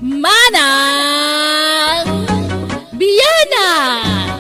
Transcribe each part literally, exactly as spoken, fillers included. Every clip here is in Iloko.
Manang Bianang!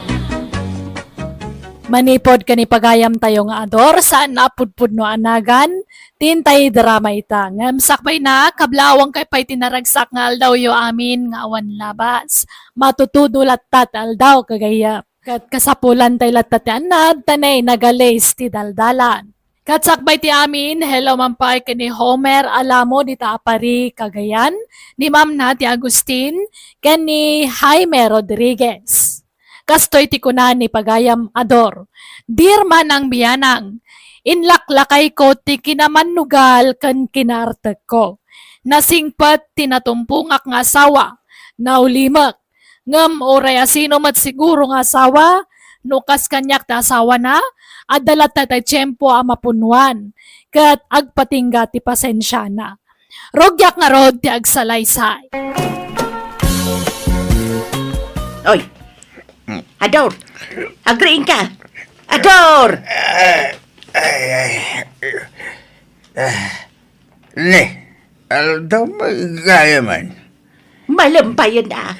Manipod ken ni pagayamtayo nga Ador, saan a pudpudno a nagan, ti intay drama ita. Ngem sakbayna, kablaawankayo pay ti naragsak nga aldawyo amin nga awan labas. Matutudo latta ti aldaw, kagayam. Ket kasapulan tay latta ti annad, ta nay nagalis ti daldalan. Ket sakbay ti amin, hello man pay ken ni Homer Alamo dita a Pari, Cagayan, ni Mamna ti Agustin, ken ni Jaime Rodriguez. Kastoy ti kuna ni pagayam Ador, "Dear Manang Bianang, inlaklakayko ti kinamannugal ken kinaartekko. Nasingpet ti natumpongak nga asawa, naulimek. Ngem uray asino met siguro nga asawa, no kas kaniak ti asawana, adda latta tay tiempo a mapunnoan, ket agpatingga ti pasensiana. Rugiak ngarud ti agsalaysay." Oy, Ador! Agriingka! Ador! Ay, ay. Ah, ne, aldaw, maigayam man. Malem payen a.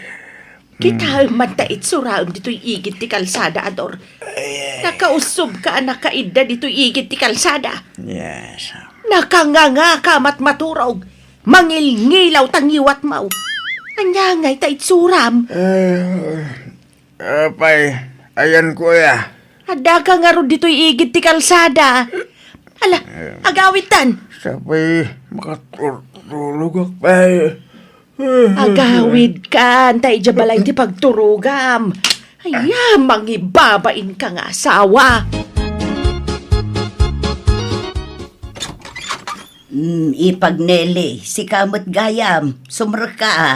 Kitaem man ta itsuraem ditoy igid ti kalsada, Ador. Ay, ay. Nakaussobka a nakaidda ditoy igid ti kalsada. Yes. Nakangangaka met maturog. Mangilngilaw ta ngiwatmo. Ania ngay ta itsuram? Ay, apay, ayanko aya. Addaka ngarud ditoy igid ti kalsada. Ala, agawidtan. Sapay, makaturturogak pay. Agawidkan, ta idiay balay ti pagturogam. Aya, mangibabainka nga asawa. Mm, Ipag Nelly, sika met gayam, sumrekka a.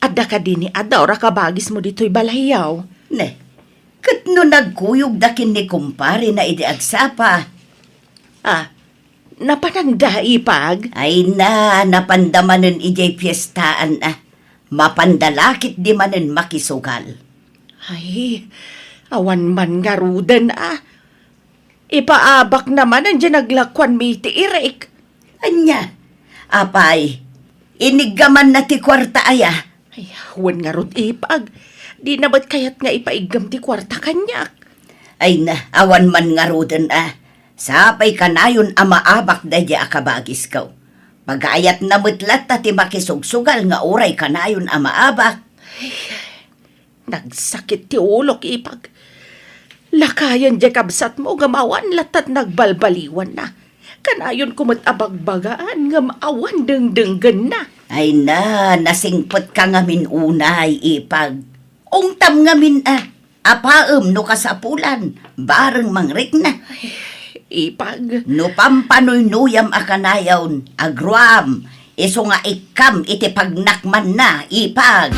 Adda kadi ni Ador a kabagismo ditoy balayyo? Ne, ket no nagkuyogda ken ni kumparena idi agsapa? Ah, napananda, Ipag? Ay na, napanda manen idiay piestaan a. Mapanda la ketdi manen makisugal. Ay, awan man ngaruden a. Ipaabakna manen diay naglakuanmi iti irik. Ania? Apay, iniggamanna ti kuarta aya? Ay, wen ngarud, Ipag. Dina met kayat nga ipaiggam ti kuarta kaniak. Ay na, awan man ngaruden a. Sapay kanayon a maabak daydiay a kabagisko. Pagayatna met latta ti makisugsugal nga uray kanayon a maabak. Ay, nagsakit ti ulok, Ipag. Lakayen diay kabsatmo ngem awan latta ti nagbalbaliwanna. Kanayonko met a bagbagaan ngem awan dengdenggenna. Ay na, nasingpetka ngamin unay, Ipag. Ungtam ngamin a. Apaem no kasapulan, bareng mangrikna. Ay, Ipag. No pampanuynuyam a kanayon, agruam, isu nga ikkam iti pagnakmanna, Ipag.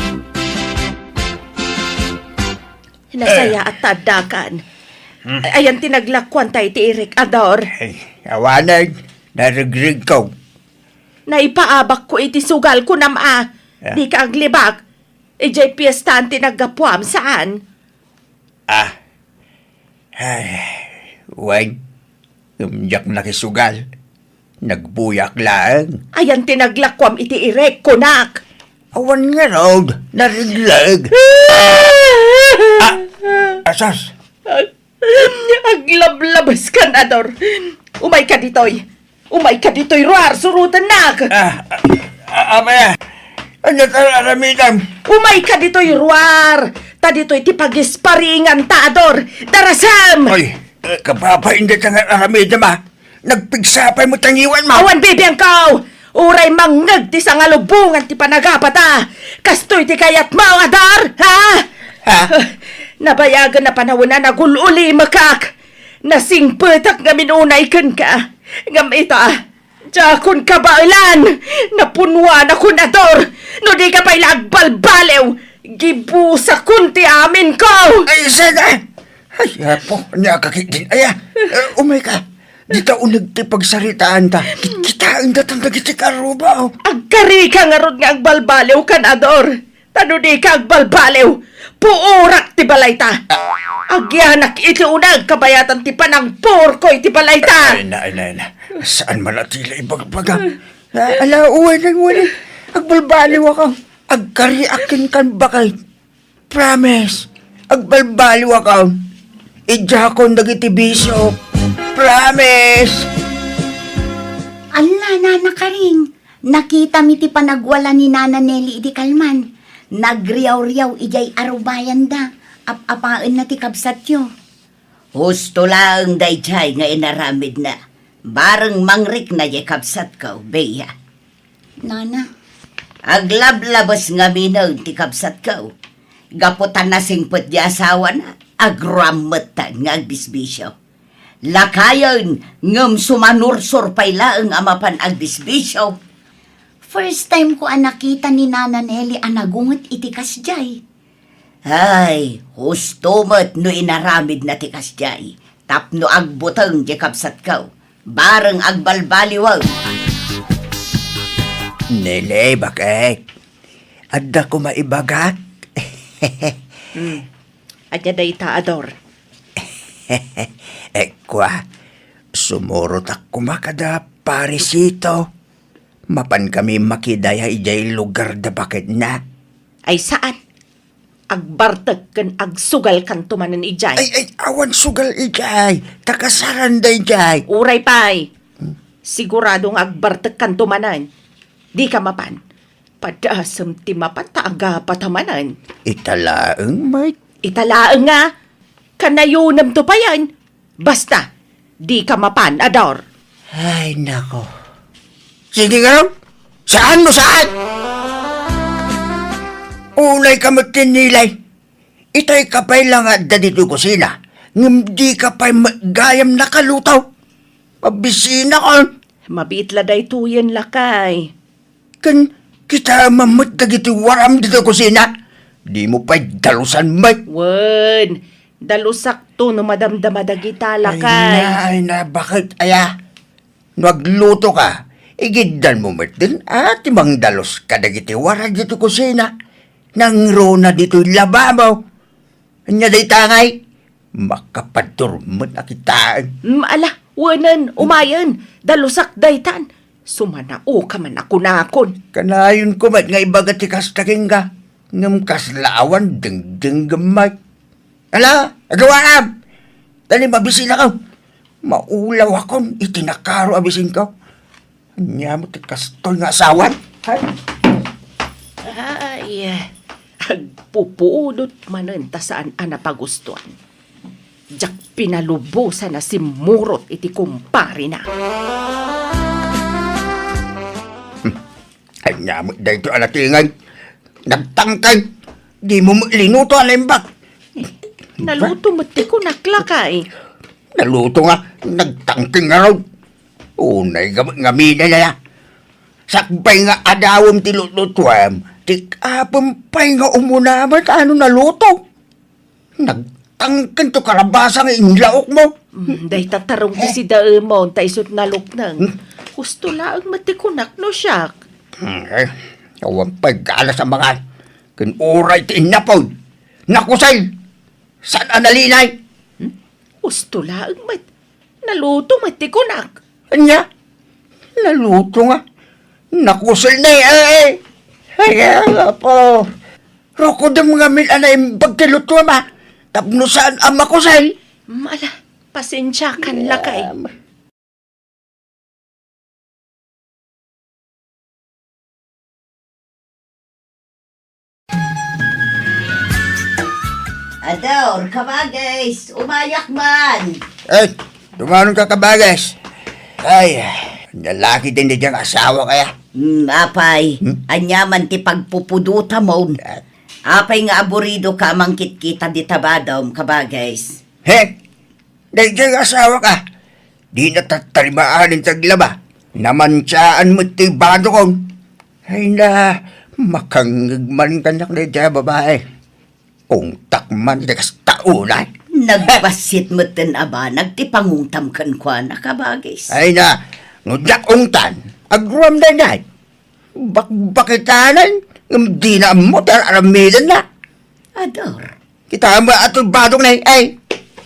Nasayaat ta addakan. Hmm. Ayan ti naglakuanta iti irik, Ador. Ay, awanen, naregregko. Naipaabakko iti sugal, kunam a. Ah. Dika aglibak. Idiay piestaan ti naggapuam, saan? Ah. Ay, wen, ngem diak nakisugal. Nagbuyak laeng. Ayan ti naglakuam iti irik, kunak. Awan ngarud, naregleg. Ah! Asas! Aglablabeskan, Ador. Umayka ditoy. Umayka ditoy ruar, surotennak. Ah, ah, ah, apay, ah. Ania ti aramidem? Umayka ditoy ruar. Ta ditoy ti pagisparinganta, Ador. Darasem! Oy, eh, kababain dayta nga aramidem, ah. Nagpigsa pay met ti ngiwatmo. Awan bibiangko! Uray mangngeg ti sangalubongan ti panagapata. Kastoy ti kayatmo, Ador, ha? Ha? Nabayagen a panawen a nagul-ulimekak. Nasingpetak ngamin unay kenka. Ngem ita, diakon kabaelan. Napunnoanakon, Ador. No dika pay la agbalbaliw, gibusakon ti aminko. Ay, saan? Ay, Apo, ania ka ketdin aya? Eh, umayka. Dita uneg ti pagsaritaanta. Kit-, kitaen datan dagiti karruba, oh. Agkarika ngarud nga agbalbaliwkan, Ador. Ta no dika agbalbaliw, puorak ti balayta. Agyanak iti uneg kabayatan ti panangpuorko iti balayta. Ay na, ay na, ay na. Saan man a ti la ibagbaga? Ah, ala, uwanen, uwanen. Agbalbaliwakon. Agkariak kenka, baket. Promise. Agbalbaliwakon. Idiakon dagiti bisio. Promise. Alla, Nana Karing, nakitam iti panagwala ni Nana Nelly idi kalman. Nagriawriaw idiay arubayanda. Ap-apaenna ti kabsatyo. Husto laeng daydiay nga inaramidna. Bareng mangrikna diay kabsatko, Bea. Nana. Aglablabes ngaminen ti kabsatko. Gapu ta nasingpet ti asawana, agrammetta nga agbisbisio. Lakayen, ngem sumanursor pay laeng a mapan agbisbisio. First time ko a nakita ni Nana Nelly a nagunget iti kasdiay. Ay, husto met no inaramidna ti kasdiay, tapno agbuteng ti kabsatko, bareng agbalbaliwen. Nele, baket. Adda koma ibagak. Hmm. Ania dayta, Ador? Eh, kua, sumurotak koma kada Parisito. Mapan kami makidaya idiay lugar da baketna. Ay, saan? Agbartek ken agsugalkanto manen idiay. Ay, ay, awan sugal idiay. Ta kasaranda idiay. Uray pay. Sigurado nga agbartekkanto manen. Dika mapan. Padasem ti mapan ta agapata manen. Ita laeng, Mike. Ita laeng nga. Kanayonemto payen. Basta, dika mapan, Ador. Ay, nako. Sige nga, saan mo saan? Unay ka met tinilay. Itay ka pay la nga adda ditoy kusina, ngem dika pay met gayam nakaluto. Mabisina kon. Mabiit la daytoyen, lakay. Ken kitaem met dagiti waram ditoy kusina. Dimo pay dalusan met. Wen, dalusakto no madamdama dagita, lakay. Ay na, ay na, baket aya? No agluto ka, igiddan mo met din a ti mangdalus kadagiti wara ditoy kusina. Nangruna ditoy lababo. Ania dayta ngay? Makapadurmen a kitaen. Mm, ala, wenen, umayen, dalusak daytan. Sumanaoka man a kunakon. Kanayonko met nga ibaga ti kasta kenka, ngem kasla awan dengdengngem met. Ala, agawaam! Dali, mabisinakon. Maulawakon iti nakaro a bisinko. Ania met ti kastoy nga asawan? Ay. Ay, agpupudot manen ta saan a napagustuan. Diak pinalubosan a simmurot iti kumparena. Hmm. Ania met daytoy a natinged? Nagtangken. Dimo met linuto a naimbag. Naluto met ti kunak, lakay. Naluto nga, nagtangken ngarud. Unay nga, ngamin aya. Sakbay nga adawem ti lutlutuem, ti apem pay nga umuna met a no naluto. Nagtangken ti karabasa nga inlaokmo. Mm, dayta tarong ti sidaemon, ta isut nalukneng. Hmm? Husto laeng met ti kunak no siak. Hmm, eh, awan pay galas a mangan. Ken uray ti innapod. Nakusel. Saan a nalinay? Hmm? Husto laeng met. Naluto met ti kunak. Ania? Naluto nga. Nakusel ni, eh, eh. Ay, apo. Rukodem ngamin a naimbag ti lutoem, a. Tapno saan a makusel. Mm, ala, pasensiakan, lakay. Em. Ador, kabagis, umayak man. Eh, tumanon ka, kabagis. Ay, nalaki din di diyang asawa kaya? Hmm, apay, hmm? Ania man ti pagpupudutamon? Ah. Apay nga aburido ka a mangkitkita dita badom, kabagis? He? Daydiay nga asawak, a, dina tattarimaan ti aglaba. Namantiaan met ti badokon. Ay na, makangngeg man kaniak daydiay a babai. Ungtak man ti kasta unay. Nagbassit metten a banag ti pangungtam kenkuana, kabagis. Ay na, no diak ungtan, agruam daydiay. Bakbakitanan, ngem dina ammo ti ar-aramidenna. Ador. Kitaem a ti badokna, ay,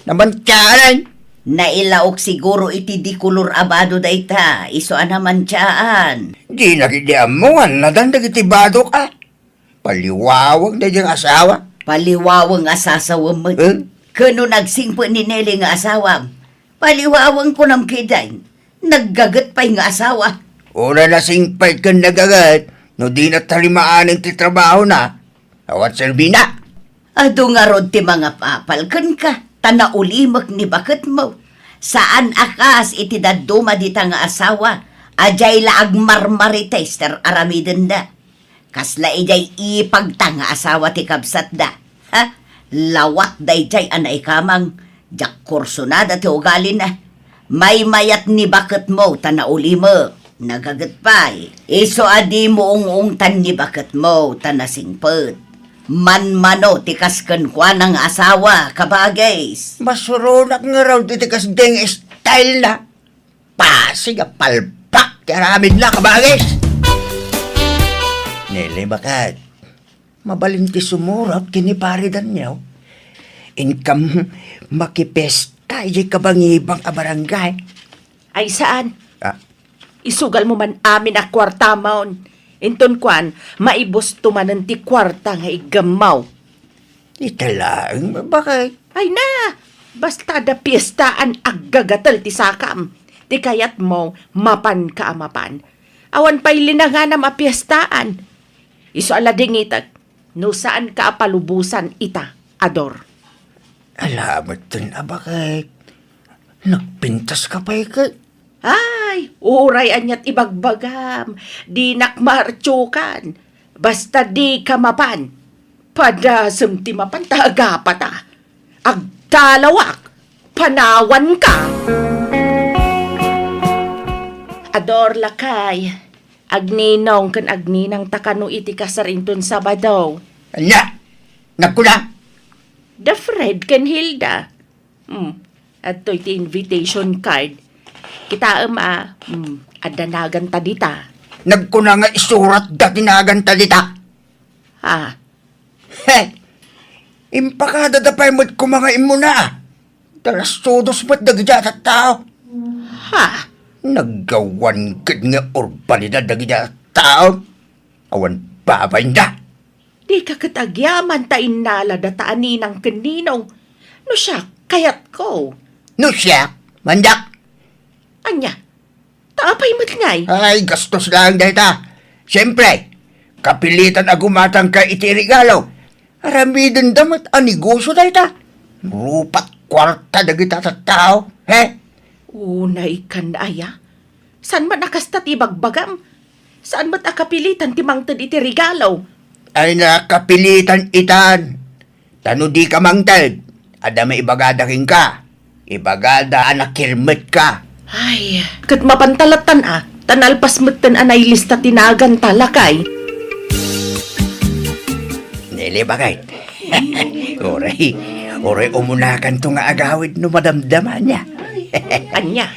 namantiaan. Nailaok siguro iti dikolor a bado dayta, isu a namantiaan. Dina ketdi ammo nga nadan dagiti badok, a. Paliwaweng daydiay nga asawa. Paliwaweng a sasawem met. Eh? Ken no nagsingpet ni Nelly nga asawam, paliwaweng kunam ketdin. Naggaget pay nga asawa. Uray nasingpet ken nagaget, no dina tarimaanen ti trabahona, awan serbina. Adu ngarud ti mangapapal kenka, ta naulimek ni baketmo. Saan a kas iti dadduma dita nga asawa, a diay la agmarmarites ti ar-aramidenda. Kasla idiay ipagta nga asawa ti kabsatda. Ha? Lawat daydiay a naikamang, diak kursunada ti ugalina. Maymayat ni baketmo ta naulimek. Nagaget pay. Isu a dimo ung-ungtan ni baketmo ta nasingpet. Manmano ti kas kenkuana nga asawa, kabagis. Masuronak ngarud iti kasdiay nga style na. Pasig a palpak ti aramidna, kabagis! Nelly, baket. Mabalin ti sumurot ken ni Pare Daniel. Inkam makipesta idiay kabangibang a barangay. Ay, saan? Ah. Isugalmo man amin a kuartamon. Inton kuan, maibusto manen ti kuarta nga iggammaw. Ita laeng, baket. Ay na! Basta adda piestaan, aggagatel ti sakam. Ti kayatmo, mapanka a mapan. Awan pay linanganam a piestaan. Isu a ladingitek, no saanka a palubosan ita, Ador. Ala metten a baket. Nagpintas ka pay ket. Ay, uray aniat ibagbagam, dinak maartiokan. Basta dika mapan. Padasem ti mapan ta agapata. Agtalawak, panawanka. Ador, lakay, agninong ken agninang ta kano iti kasar inton Sabado. Ania? Nagkuna? Da Fred ken Hilda. Hmm. Adtoy ti invitation card. Kitaem a, hmm, adda naganta dita. Nagkuna nga isuratda ti naganta dita. Ha? He! Impakadada pay met koma nga immuna. Talastudos met dagiti a tattao. Ha? Naggawan ket nga urbanidad dagiti a tattao. Awan babainda. Dika ket agyaman ta innalada ta a ninang ken ninong. No siak, kayatko. No siak, mandak. Ania? Ta apay met ngay? Ay, gastos laeng dayta. Siempre, kapilitan a gumatangka iti regalo. Aramidenda met a negosio dayta. Rupat kuarta dagita tattao, he? Unay kan aya? Saan man a kasta ti ibagbagam? Saan met a kapilitan ti mangted iti regalo? Ay, nakapilitan itan. Ta no dika mangted, adda maibagada kenka. Ibagada a nakirmetka. Ay, ket mapanta lattan a, ta nalpas metten a nailista ti naganta, lakay. Nelly, baket. Uray, uray umunakanto nga agawid no madamdama ania. Ania?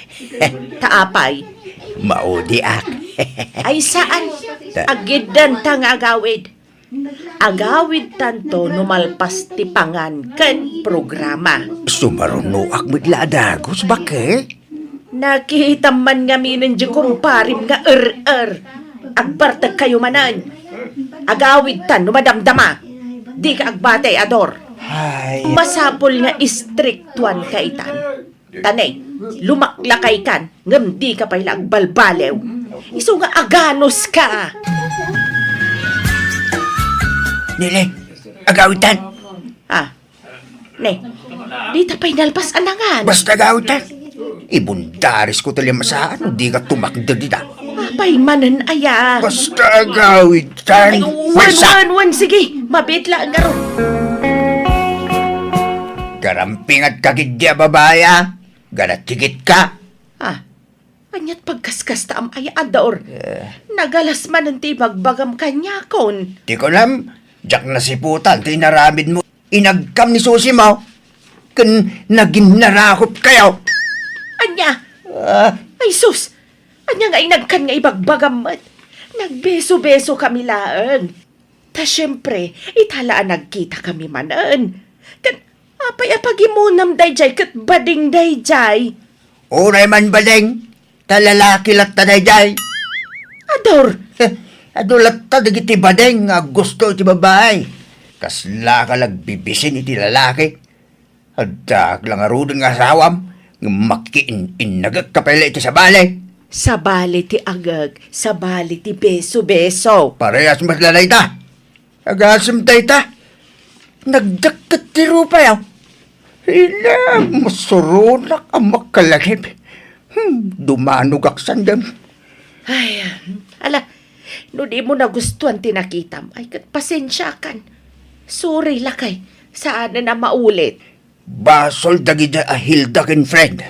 Ta apay? Maudiak. Ay, saan? Ta- Agiddan ta nga agawid. Agawidtanto no malpas ti pangan ken programa. Sumarunoak met la a dagus, baket. Nakitam man ngaminen di kumparim nga er-er. Agbartekkayo manen. Agawidtan no madamdama. Dika agbati, Ador. Ay. Masapul nga istriktuanka itan. Ta ne, lumaklakaykan, ngem dika pay la agbalbaliw. Isu nga aganuska. Nelly, agawidtan. Ah, ne, dita pay nalpas a nangan. Basta agawidtan. Ibundarisko ti limasaan no dika tumakder dita. Apay manen aya? Basta agawidtan. Ay, wen, wen, wen, sige. Mabiit la, ngarud. Garampingatka ketdi a babai, a? Ganatigit ka. Ah, aniat pagkaskastaam aya, Ador? Eh. Nagalas manen ti ibagbagam kaniakon. Ti kunam, diak nasiputan ti inaramidmo. Inagkam ni Susi mo, ken naginnarakup kayo. Ania? Ah. Ay, sus! Ania nga inagkan nga ibagbagam met? Nagbeso-beso kami laeng. Ta siempre, ita la a nagkita kami manen. Ket apay a pagimonam daydiay ket bading daydiay? Uray man bading, ta lalaki latta daydiay. Ador! Heh, Adu latta dagiti badeng nga aggusto iti babai. Kasla ka nagbibisin iti lalaki. Addaak la ngaruden nga asawam, ngem makiin-innagek ka pay la iti sabali. Sabali ti agek, sabali ti beso-beso. Parehas met la dayta. Agasem dayta. Nagdakket ti rupayo. Ila, masuronak a makalagip. Hmm, dumanogak sandem. Ay, ala, no di mo nagustuan ti nakitam, ay ket pasensiakan. Sorry, lakay. Saanen a maulit. Basol dagiti a Hilda ken Fred.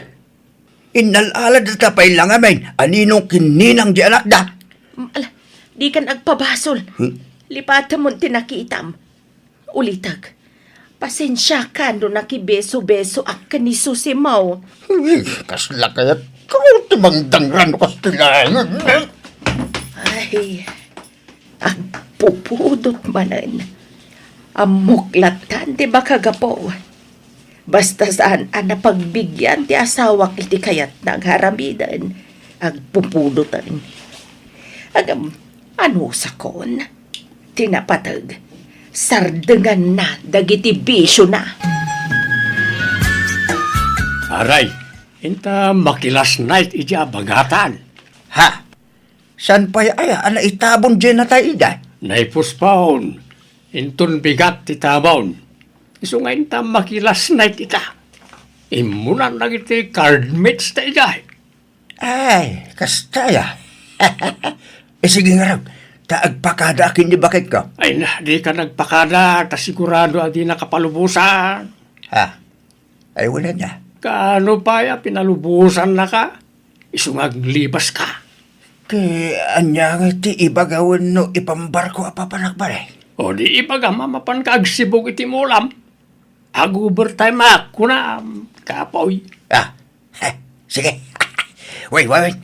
Innal-aladda ta pay la ngamin a ninong ken ninang di anakda. Mm, ala, dikan agpabasol. Hmm? Lipatemon ti nakitam. Ulitek, pasensiakan no nakibeso-besoak ken ni Susimo. Uy, kasla kayat ko ti mangdangran no kastilaen. Ay, agpupudot manen. Ammok lattan ti makagapu. Basta saan a napagbigian ti asawak iti kayatna nga aramiden, agpupudoten. Agam, anusakon? Ti napateg, sardenganna dagiti bisiona. Aray, inta makilas night iti abagatan. Ha? Saan pay aya a naitabon diay natay ida? Naipuspon. Inton bigat ti tabon. Isu nga inta makilas night ita. Immunan dagiti card mates ta idiay. Ay, kasta aya. Eh, sige ngarud, ta agpakadaak ken ni baketko. Ay na, dika nagpakada, ta sigurado a dina kapalubosan. Ha? Ay, wala na. Kaano pay a pinalubosannaka? Isu nga aglibas ka. Ti ania nga ti ibaga wenno ipambarko a papanak, pare? O di ibagam a mapanka agsibog iti mulam. Ag-overtime ak, kunam, kapoy. Ah, eh, sige. Wait, wait, wait.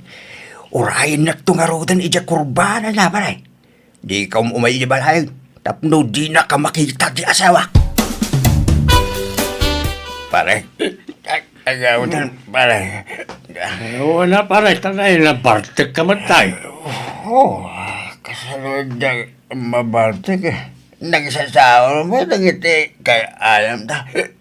Urayennak to ngaruden idiay kurbanana, pare. Dika um-umay idiay balay tapno dinaka makita ti asawak. Pare, ag-, agawdan, pare. Ay, wala, pare. Tanay, nabartek ka man tayo. Oh, kasano da mabartek, eh. Nagsasaol mo, nagiti, kay alam da. Eh,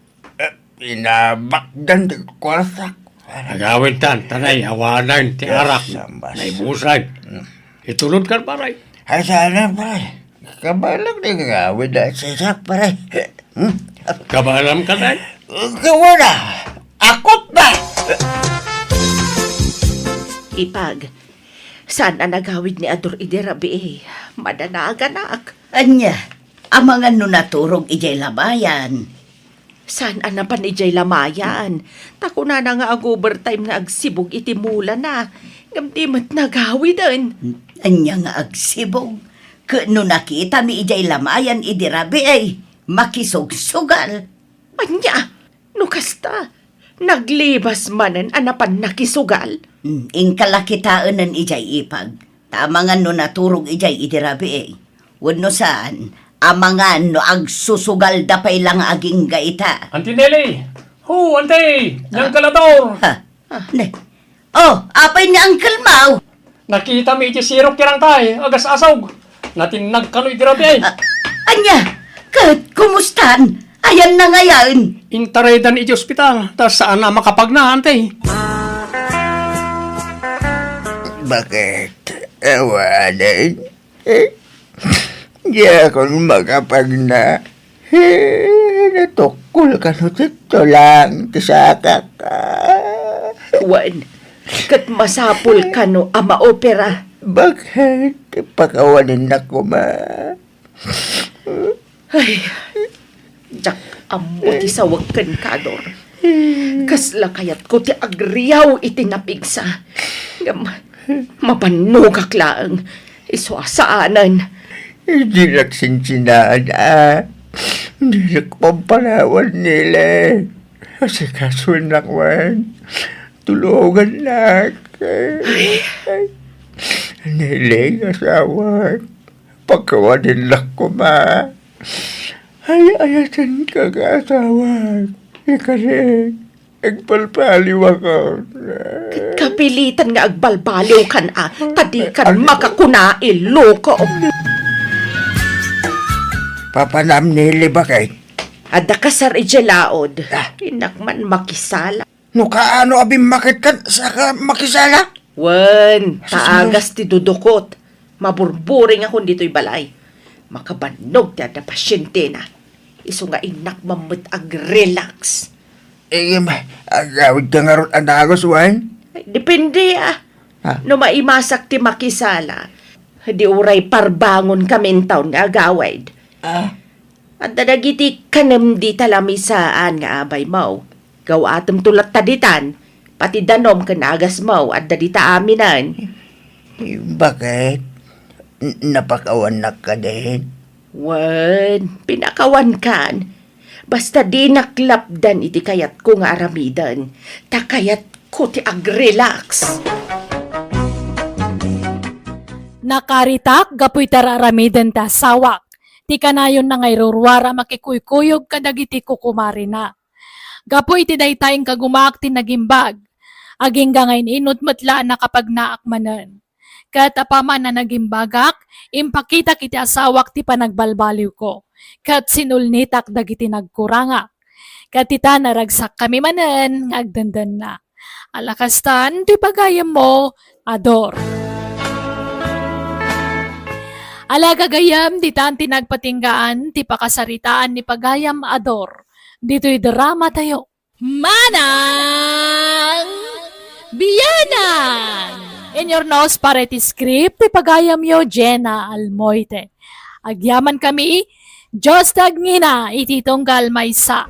pinabakdan ti kwartak. Agawid tan, tanay, awanan ti arak. Sambas. Naibusan. Mm. Itulod kan, pare. Ay, sana, pare. Kabalak di nga awid a sisak, pare. Hmm? Kabalam ka, tay? Kawana. Akot ba? Ipag, saan a nagawid ni Ador idi rabii? Madanaganak. Ania, amangan no naturog idiay lamayan. Saan a napan idiay lamayan? Ta kunana nga ag-overtime nga agsibog iti mulana. Ngem di met nagawiden. Ania nga agsibog? Ket no nakitami idiay lamayan idi rabii, makisugsugal. Ania? No kasta, naglibas manen a napan nakisugal? Hmm, inka la kitaenen idiay ipag. Ta amangan no naturog idiay idi rabii. Wenno saan, amangan no agsusugalda pay la nga agingga ita. Auntie Nelly! Ho, Auntie! Diyan ka lator! Ha? Ne. Oh, apay ni Uncle Mau? Nakita mi iti sirok kirang tay, agas-asog. Natinnag kano iti rabii. Ah, ania? Ket kumustan? Ayanna ngayen? Intaraydan iti ospital, ta saan a makapagna, Auntie. Bakit? Awanen? Eh, diakon makapagna. Eh, natukkol kano ti tulang ti sakak. Ah. Wen, ket masapul kano a maopera. Bakit? Pakawanennak koma. Ay, diak ammo ti sawek kenka, Ador. Kasla kayatko ti agriaw iti napigsa. Ngem, mabannogak laeng. Isu a saanen. Dinak sinsinaan a. Dinak pampanawan, Nele. Asikasoennak man. Tulongannak. Ay. Nele, asawak. Pakawanennak koma. Ay-ayatenka nga asawak. Ikari. Agbalbaliwakon. Ket kapilitan nga agbalbaliwkan a, ta dikan makakuna, iloko. Papanam ni Libakay. Adda kasar idiay laod. Ah. Innak man makisala. No kaano a bimmaketkan, saka makisala? Wen, Jesus, taagas ti dudukot. Maburburing akon ditoy balay. Makabannog ti adda pasientena. Isu nga innak man met ag-relax. Em, agawid ka ngarud a dagus, wen? Ay, depende, ah. Ah. No maimasak ti makisala, di uray parbangon kami intawn nga agawid. Ah. Adda dagiti kanem dita lamisaan nga abaymo. Gaw-atemto latta ditan, pati danom ken agasmo, adda dita aminen. Baket? N-, napakawannak kadin? Wen, pinakawankan. Basta dinak lapdan iti kayatko nga aramiden, ta kayatko ti ag-relax. Nakaritak gapu iti ar-aramiden ti asawak. Ti kanayonna nga iruruar a makikuykuyog kadagiti kukumarina. Gapu iti dayta, inkagumaak ti nagimbag. Agingga nga in-inut met la a nakapagnaak manen. Ket apaman a nagimbagak, impakitak iti asawak ti panagbalbaliwko. Ket sinulnitak dagiti nagkurangak. Ket ita, naragsakkami manen nga agdendenna. Ala kastan ti pagayammo, Ador. Ala gagayyem, ditan ti nagpatinggaan ti pakasaritaan ni pagayam, Ador. Ditoy drama tayo. Manang Bianang! In your nose, para iti script, ti pagayamyo, Jenna Almoite. Agyaman kami, Dios ti agngina iti tunggal maysa.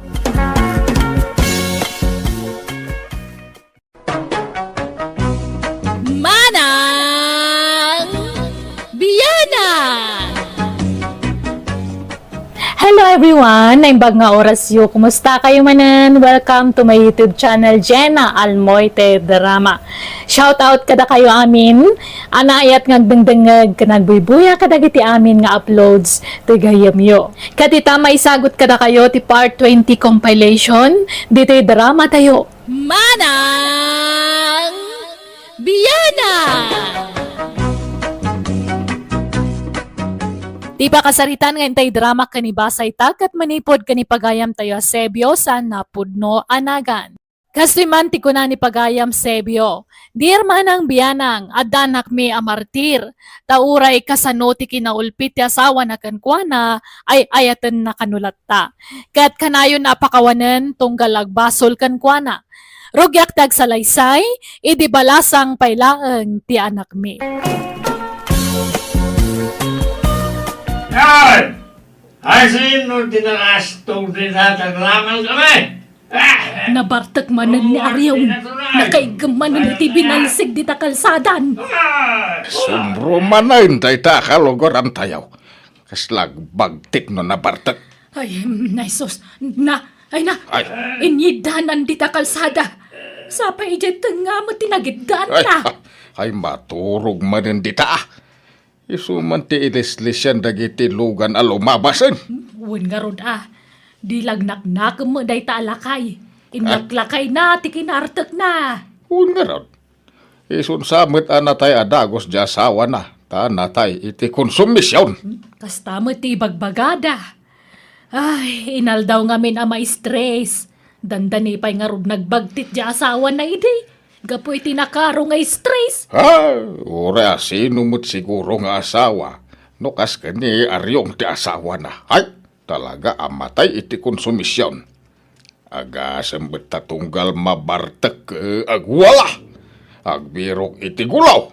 Manang Bianang! Hello everyone! Naimbag nga orasyo. Kumusta kayo manen? Welcome to my YouTube channel, Jenna Almoite Drama. Shout out kada kayo amin. Anaayat nga agdengdengngeg ken agbuybuya kadagiti amin nga uploads ti gayyemyo. Ket ita, maisagut kada kayo ti part twenty compilation ditoy drama tayo. Manang Bianang! Ti pakasaritan nga intay drama ken ibasayta ket manipud ken ni pagayam tayo a Sebio saan a pudno a nagan. Kastoy man ti kuna ni pagayam Sebio, Dear Manang Bianang, adda anakmi a martir, ta uray kasano ti kinaulpit ti asawana kenkuana, ay-ayatenna kano latta. Ket kanayon a pakawanen tunggal agbasol kenkuana. Rugiak ti agsalaysay, idi balasang pay laeng ti anakmi. Ay! Ay, sino ti nakastog dita? Taglaman kami! Ah! Nabartek manen ni Ariong. Nakaiggem manen iti binalsig dita kalsadan. Ah! Sumbro manen dayta a kalugaran tayo. Kasla agbagtik no nabartek. Ay, mm, ay, sus. Na, ay na. Ay. Inyiddanan dita kalsada. Sapay idiay tengnga met ti nagiddaanna. Ay, ay, maturog manen dita, ah. Isu man ti ilislisian dagiti lugan a lumabasen. Wen ngarud, ah. Di lagnaknakem met dayta a lakay. Innak lakayna ti kinaartekna. Wen ngarud. Isun sa met a natay a dagus di asawana, ta natay iti konsumision. Hmm, kasta met ti ibagbagada. Ay, inaldaw ngamin a maistres. Dandani pay ngarud nagbagtit di asawana idi. Gapu iti nakaro nga istres. Ah, uray a sino met siguro nga asawa. No kas ken ni Ariong ti asawana. Ay, talaga a matay iti konsumision. Agasem met ta tunggal mabartek, eh, agwala. Agbirok iti gulaw.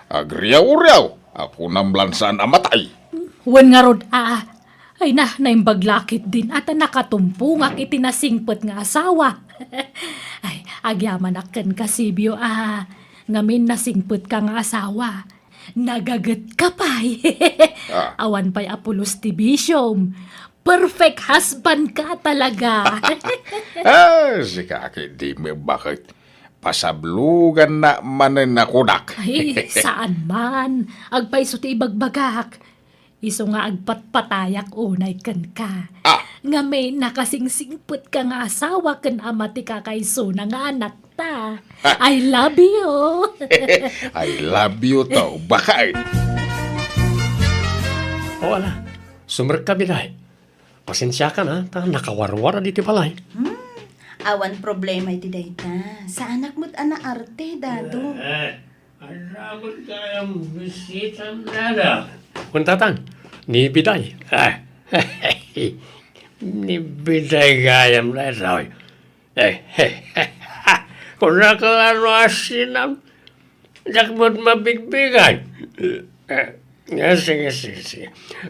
Agriaw-riaw. Akunam lan saan a matay. Wen ngarud, ah, ay na, naimbag la ketdin a ta nakatumpongak iti nasingpet nga asawa. Ay, agyamanak kenka, Sibio, ah, ngamin nasingpetka nga asawa. Nagagetka pay. Ah. Awan pay a pulos ti bisiom. Perfect husband ka talaga. Ah, sika ketdi met baket. Pasabloganna manen a kunak. Ay, saan man. Agpayso ti ibagbagak. Isu nga agpatpatayak unay kenka. Ah. Ngamin, nakasingsingpetka nga asawa ken ama ti kakaisuna nga anakta. I love you. I love you too, baket. O, ala, sumrekka, Biday. Pasensiakan, a, ta nakawarwar ditoy balay. Hmm, awan problema iti dayta. Saanak met a naarte, Dado. Eh, eh. Adda met gayam bisitam, Dado. Kun, Tatang, ni Biday. Ah, ni Biday gayam daytoy. Eh, kunaka ano a sinam, diak met mabigbigan. Eh, eh, sige, sige, sige.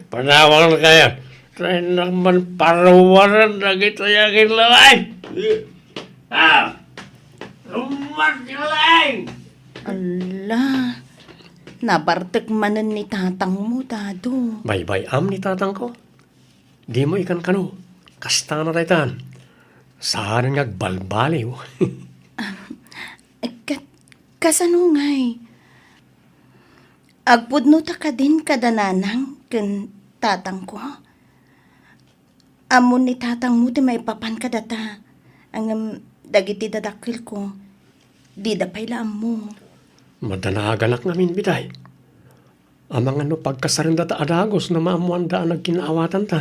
Panawankayo. Tay nakman paruwaran dagitoy a kinlalay. Ah, lummat kinlalay! Ala, nabartek manen ni tatangmo, Dado. Baybay-am ni tatangko. Dimo ikankano. Kastana daytan. Saan nga agbalbaliw. Ket kasano ngay? Agpudno ta kadin kada nanang ken tatangko? Ammon ni tatangmo ti maipapan kadata. Ngem dagiti dadakkelko, dida pay la ammo. Madanaganak ngamin, Biday. Amangan no pagkasarenda ta a dagus no maammoanda a nagkinnaawatanta.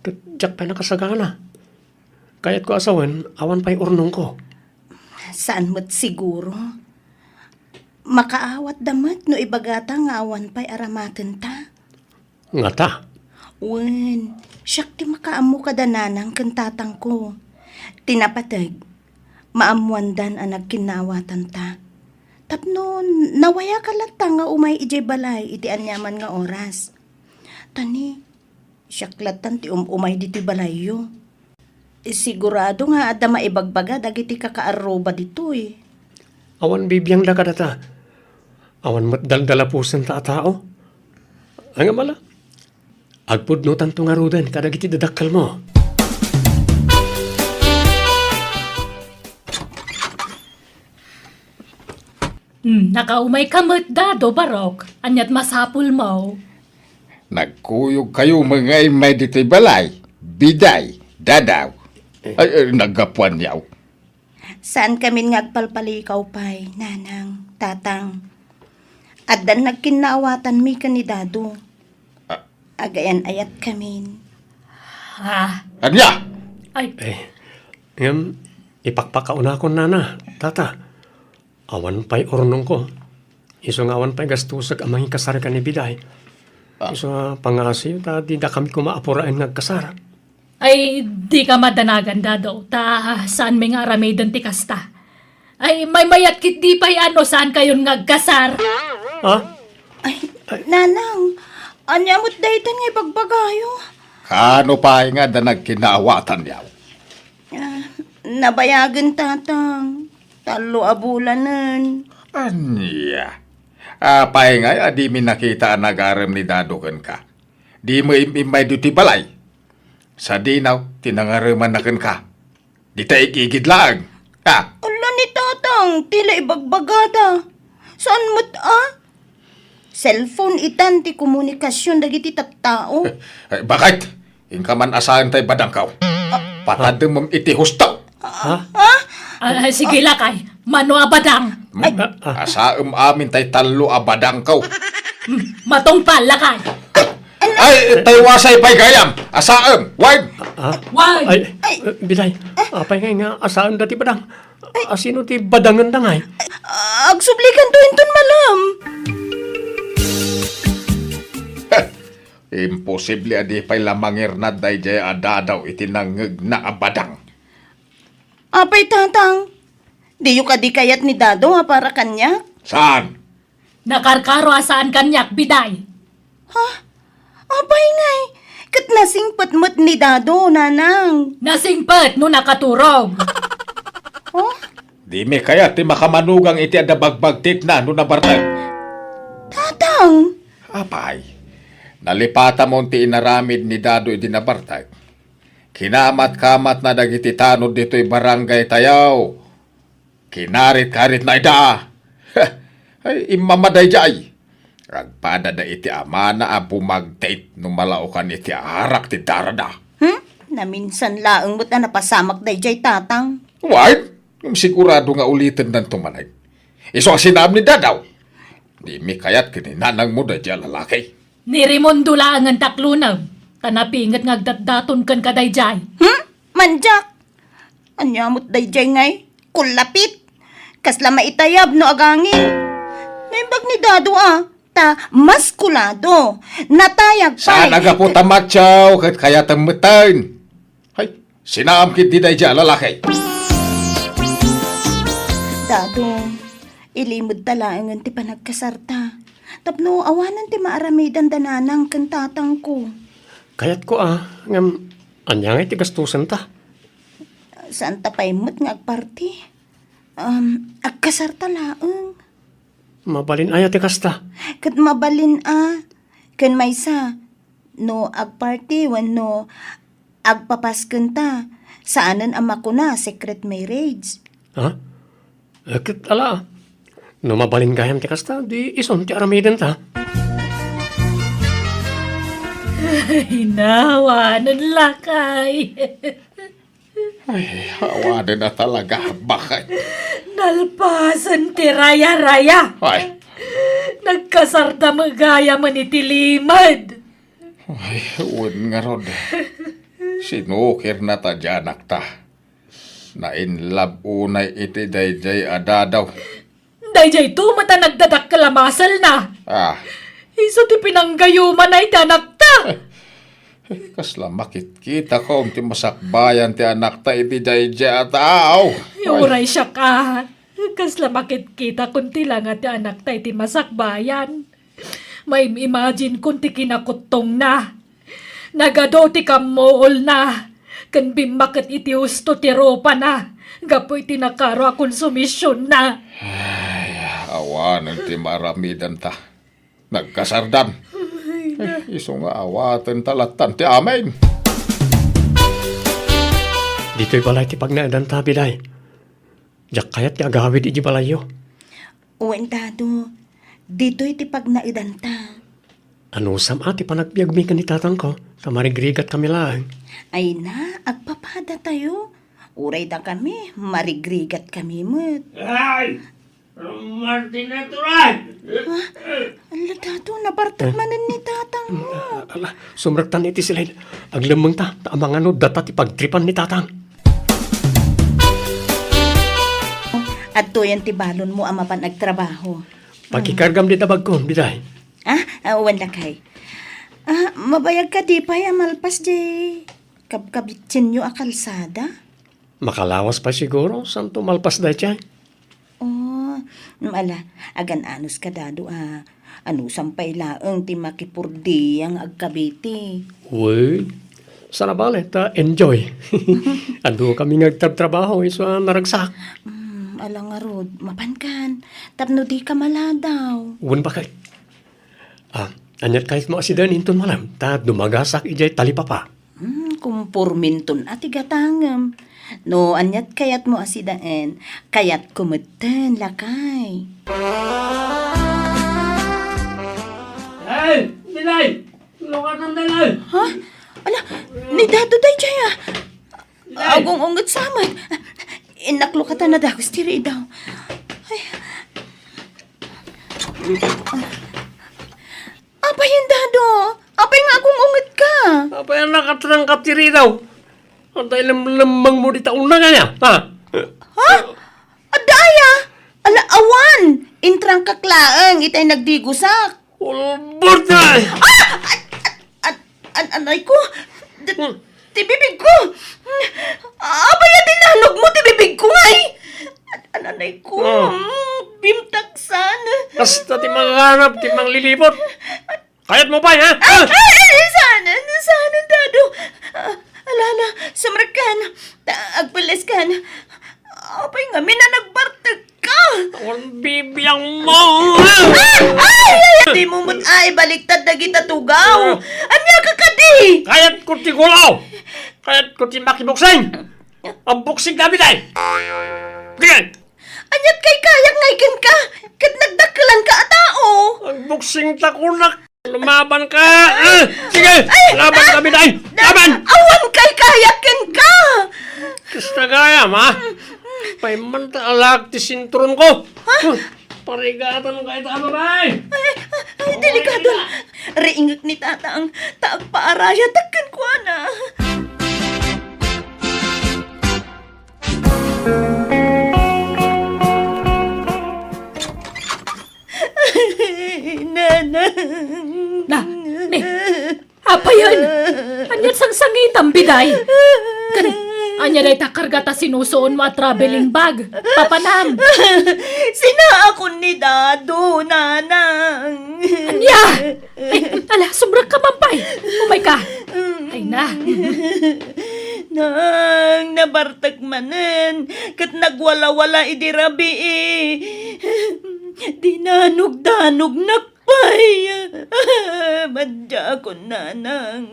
Ket diak pay nakasagana. Kayatko a sawen, awan pay urnongko. Saan met siguro. Makaawatda met no ibagata nga awan pay aramatenta. Ngata? Wen, siak ti makaammo kada nanang ken tatangko. Ti napateg, maammoandan a nagkinnaawatanta. Tapno nawayaka latta nga umay idiay balay iti aniaman nga oras. Ta ni, siak lattan ti um-umay ditoy balayyo. Sigurado nga adda maibagbaga dagiti kakaarruba ditoy. Awan bibiangda kadata. Awan met daldalapusenta a tao. Ngem ala, agpudnotanto ngaruden kadagiti dadakkelmo. Hmm, nakaumayka met, Dado, Barok. Ania't masapulmo? Nagkuyogkayo met nga immay ditoy balay, Biday, Dadaw. Eh. Ay, ay, naggapuan yaw. Saankamin nga agpalpalikaw pay, Nanang, Tatang. Addan nagkinnaawatanmi ken ni Dado. Ah. Agayan-ayatkamin. Ah. Ania? Ay. Eh, ngem, ipakpakaunakon, Nana, Tata. Awan pay urnongko. Isu nga awan pay gastusek a mangikasar ken ni Biday. Ah. Isu nga pangngasiyo ta didakami koma a puraen nga agkasar. Ay, dika madanagan, Dado, ta saanmi nga aramiden ti kasta. Ay, maymayat ketdi pay a no saankayon nga agkasar. Ha? Ay, Nanang, ania met daytan nga ibagbagayo? Kaano pay nga adda nagkinnaawatan, yaw? Ah, nabayagen, Tatang. Tallo a bulanen. Ania? Apay ngay a dimi nakita a nagarem ni Dado kenka? Dimo im-immay ditoy balay? Sadino ti nangaremanna kenka? Dita igigid laeng. Ah. Ala ni Tatang, ti la ibagbagada. Saan met a? Cellphone itan ti komunikasion dagiti tattao. Eh, eh, baket? Inka man a saenta ti badangko. Ah. Patademem iti husto. Ha? Ah, ah, sige, lakay. Mano a badang? Hmm? Ay. Ah, ah. Asaem amin tay tallo a badangko. Hmm, matungpal, lakay. Ay, tay wasay pay gayam. Asaem, wine. Ah? Wine. Ay, ay. Eh, Biday, apay ngay nga asaem dati badang? Ay. Asino ti badangenda ngay? Ah, agsublikanto inton malem. Imposible a di pay la mangirnad daydiay a Dadaw iti nangngegna a badang. Apay, Tatang, diyo kadi kayat ni Dado a para kaniak? Saan? Nakarkaro a saan kaniak, Biday. Ha? Apay ngay, ket nasingpet met ni Dado, Nanang. Nasingpet no nakaturog. Oh? Dimi kayat ti makamanugang iti adda bagbagtitna no nabartek. Tatang! Apay, nalipatamon ti inaramid ni Dado idi nabartek. Kinamat-kamatna dagiti tanod ditoy barangay tayo. Kinarit-karitna ida. Ay, immama daydiay. Agpadada iti amana a bumagtit no malaokan iti arak ti darada. Hmm? Naminsan laeng met a napasamak daydiay tatang. Wait, ngem sigurado nga ulitennanto manen. Isu a sinaam ni Dadaw. Dimi kayat ken ni nanangmo daydiay a lalaki. Ni Raimundo laengen ta aklonem, ta napinget nga agdatdaton kenka daydiay. Hmm? Mandiak? Ania met daydiay ngay? Kullapit. Kasla maitayab no agangin. Naimbag ni Dado a, ta maskulado. Natayag pay. Saan a gapu ta macho ket kayatem metten. Hay, sinaam ketdi daydiay a lalaki. Dado, ilimedta laengen ti panagkasarta. Tapno awanen ti maaramidenda nanang ken tatangko. Kayatko a, ngem ania ngay ti gastosenta? Saanta pay met nga agparti. Um, agkasarta laeng. Mabalin aya ti kasta? Ket mabalin a. Ken maysa, no agparti wenno agpapaskenta, saanen a makuna a secret marriage. Ha? Eh, ket ala, no mabalin gayam ti kasta, di isun ti aramidenta. Ay, nawanen lakay. Ay, awanen a talaga, bakit? Nalpasen ti raya-raya. Ay. Nagkasarta met gayam iti limed. Ay, wen ngarud. Sinukirna ta diay anakta. Na-in love unay iti daydiay a Dado. Daydiay to met a nagdadakkel a muscle-na. Ah. Isu ti pinanggayumana iti anakta. Kasla makitkita ko ti masakbayan ti anakta iti daydiay a tao. Ay, uray siak a. Kasla makitkita kon ti langa ti anakta iti masakbayan. Maim-imagine kon ti kinakuttongna. Nagadu ti kammuolna, ken bimmaket iti husto ti rupana, gapu iti nakaro a konsumisionna. Ay, awanen ti maaramidenta. Nagkasardan. Ay, na. Eh, isu nga awaten ta lattan ti amin. Ditoy balay ti pagnaedanta, Biday. Diak kayat ti agawid iti balayyo. Wen, Dado, ditoy ti pagnaedanta. Anusam a ti panagbiagmi ken ni tatangko, ta marigrigat kami laeng. Ay na, agpapadatayo. Uray dakami, marigrigat kami met. Ay! Martina turay! Ah, ala, Dado, nabartek manen ni tatangmo. Ah, ala, sumrektan iti silid. Aglemmengta, ta amangan no data ti pagtripan ni tatang. Adtoyen ti balonmo a mapan agtrabaho. Pakikargam dita bagko, Biday. Ah, ah, wen lakay. Ah, mabayag kadi pay a malpas diay kabkabitsenyo a kalsada? Makalawas pay siguro, santo malpas daydiay. Oh, mm, ala, agan-anos ka, Dado, a. Anusam pay laeng ti makipurdiang agkabiti. Wen, saan a bale, ta enjoy. Adu kami nga agtrabtrabaho, isu a naragsak. Mm, ala ngarud, mapankan, tapno dika maladaw. Wen, bakit? Ah, aniat kayatmo a sidaen inton malem, ta dumagasak idiay talipapa. Hmm, kumporminton a ti gatangem. No aniat kayatmo a sidaen, kayatko metten, lakay. Ay, Dilay! Lukatan, Dilay! Ha? Ala, ni Dado daydiay, ah. Dilay! Agung-unget sa met. Innak lukatan a dagus ti ridaw. Ay. Apay, Dado? Apay nga agung-unget ka? Apay a nakatrangka ti ridaw? Anta ilemlemmengmo dita uneg aya, ha? Ha? Adda aya? Ala, awan! Intrangkak laeng itay nagdigusak. Ulbert, ay! Ah! An-, an-, an-, anay ko! D-, Hmm. Ti bibig ko! Apay a dinanogmo ti bibig ko, ngay? An-, an-, anay ko! Oh. Mm, bimtaksan! Kasta ti manganap, ti manglilipot! Kayatmo pay, ha? Ay, ay, ay, saan, saan, Dado? Ah, ala, ala, sumrekkan. Ta-, agpelleskan. Apay ngamin a nagbartek ka? Awan bibiang mo! Ah! Ay! Ay! Di mo met ay baliktad dagita tugaw. Ah. Ania ka kadi? Kayat ko ti gulaw! Kayat ko ti makiboksing! Ang boksing kami, tay! Sige! Aniat kay kayak ngay kenka? Ket nagdakkelan ka a tao. Ang boksing ta kunak! Lumaban ka! Ah! Sige! Ay! Laban kami, tay! Laban! Awan Kaykayak kenka! Kasta gayam, ha? Paimanta alak ti sinturon ko. Ha? Huh, parigatan ka ita, babae. Ay, ay, delikado. Riingek ni Tatang, ta agpaarayatak kenkuana. Nanang. Na, ni, apayen? Ania't sangsangitam, biday? Ken, ania dayta karga ta sinusuonmo a traveling bag? Papanam? Sinaakon ni Dado, Nanang. Ania? Ay, ala, sumrekka man pay. Umayka. Ay na. Nang, nabartek manen, ket nagwalawala idi rabii. Dinanugdanognak pay. Madiakon, Nanang.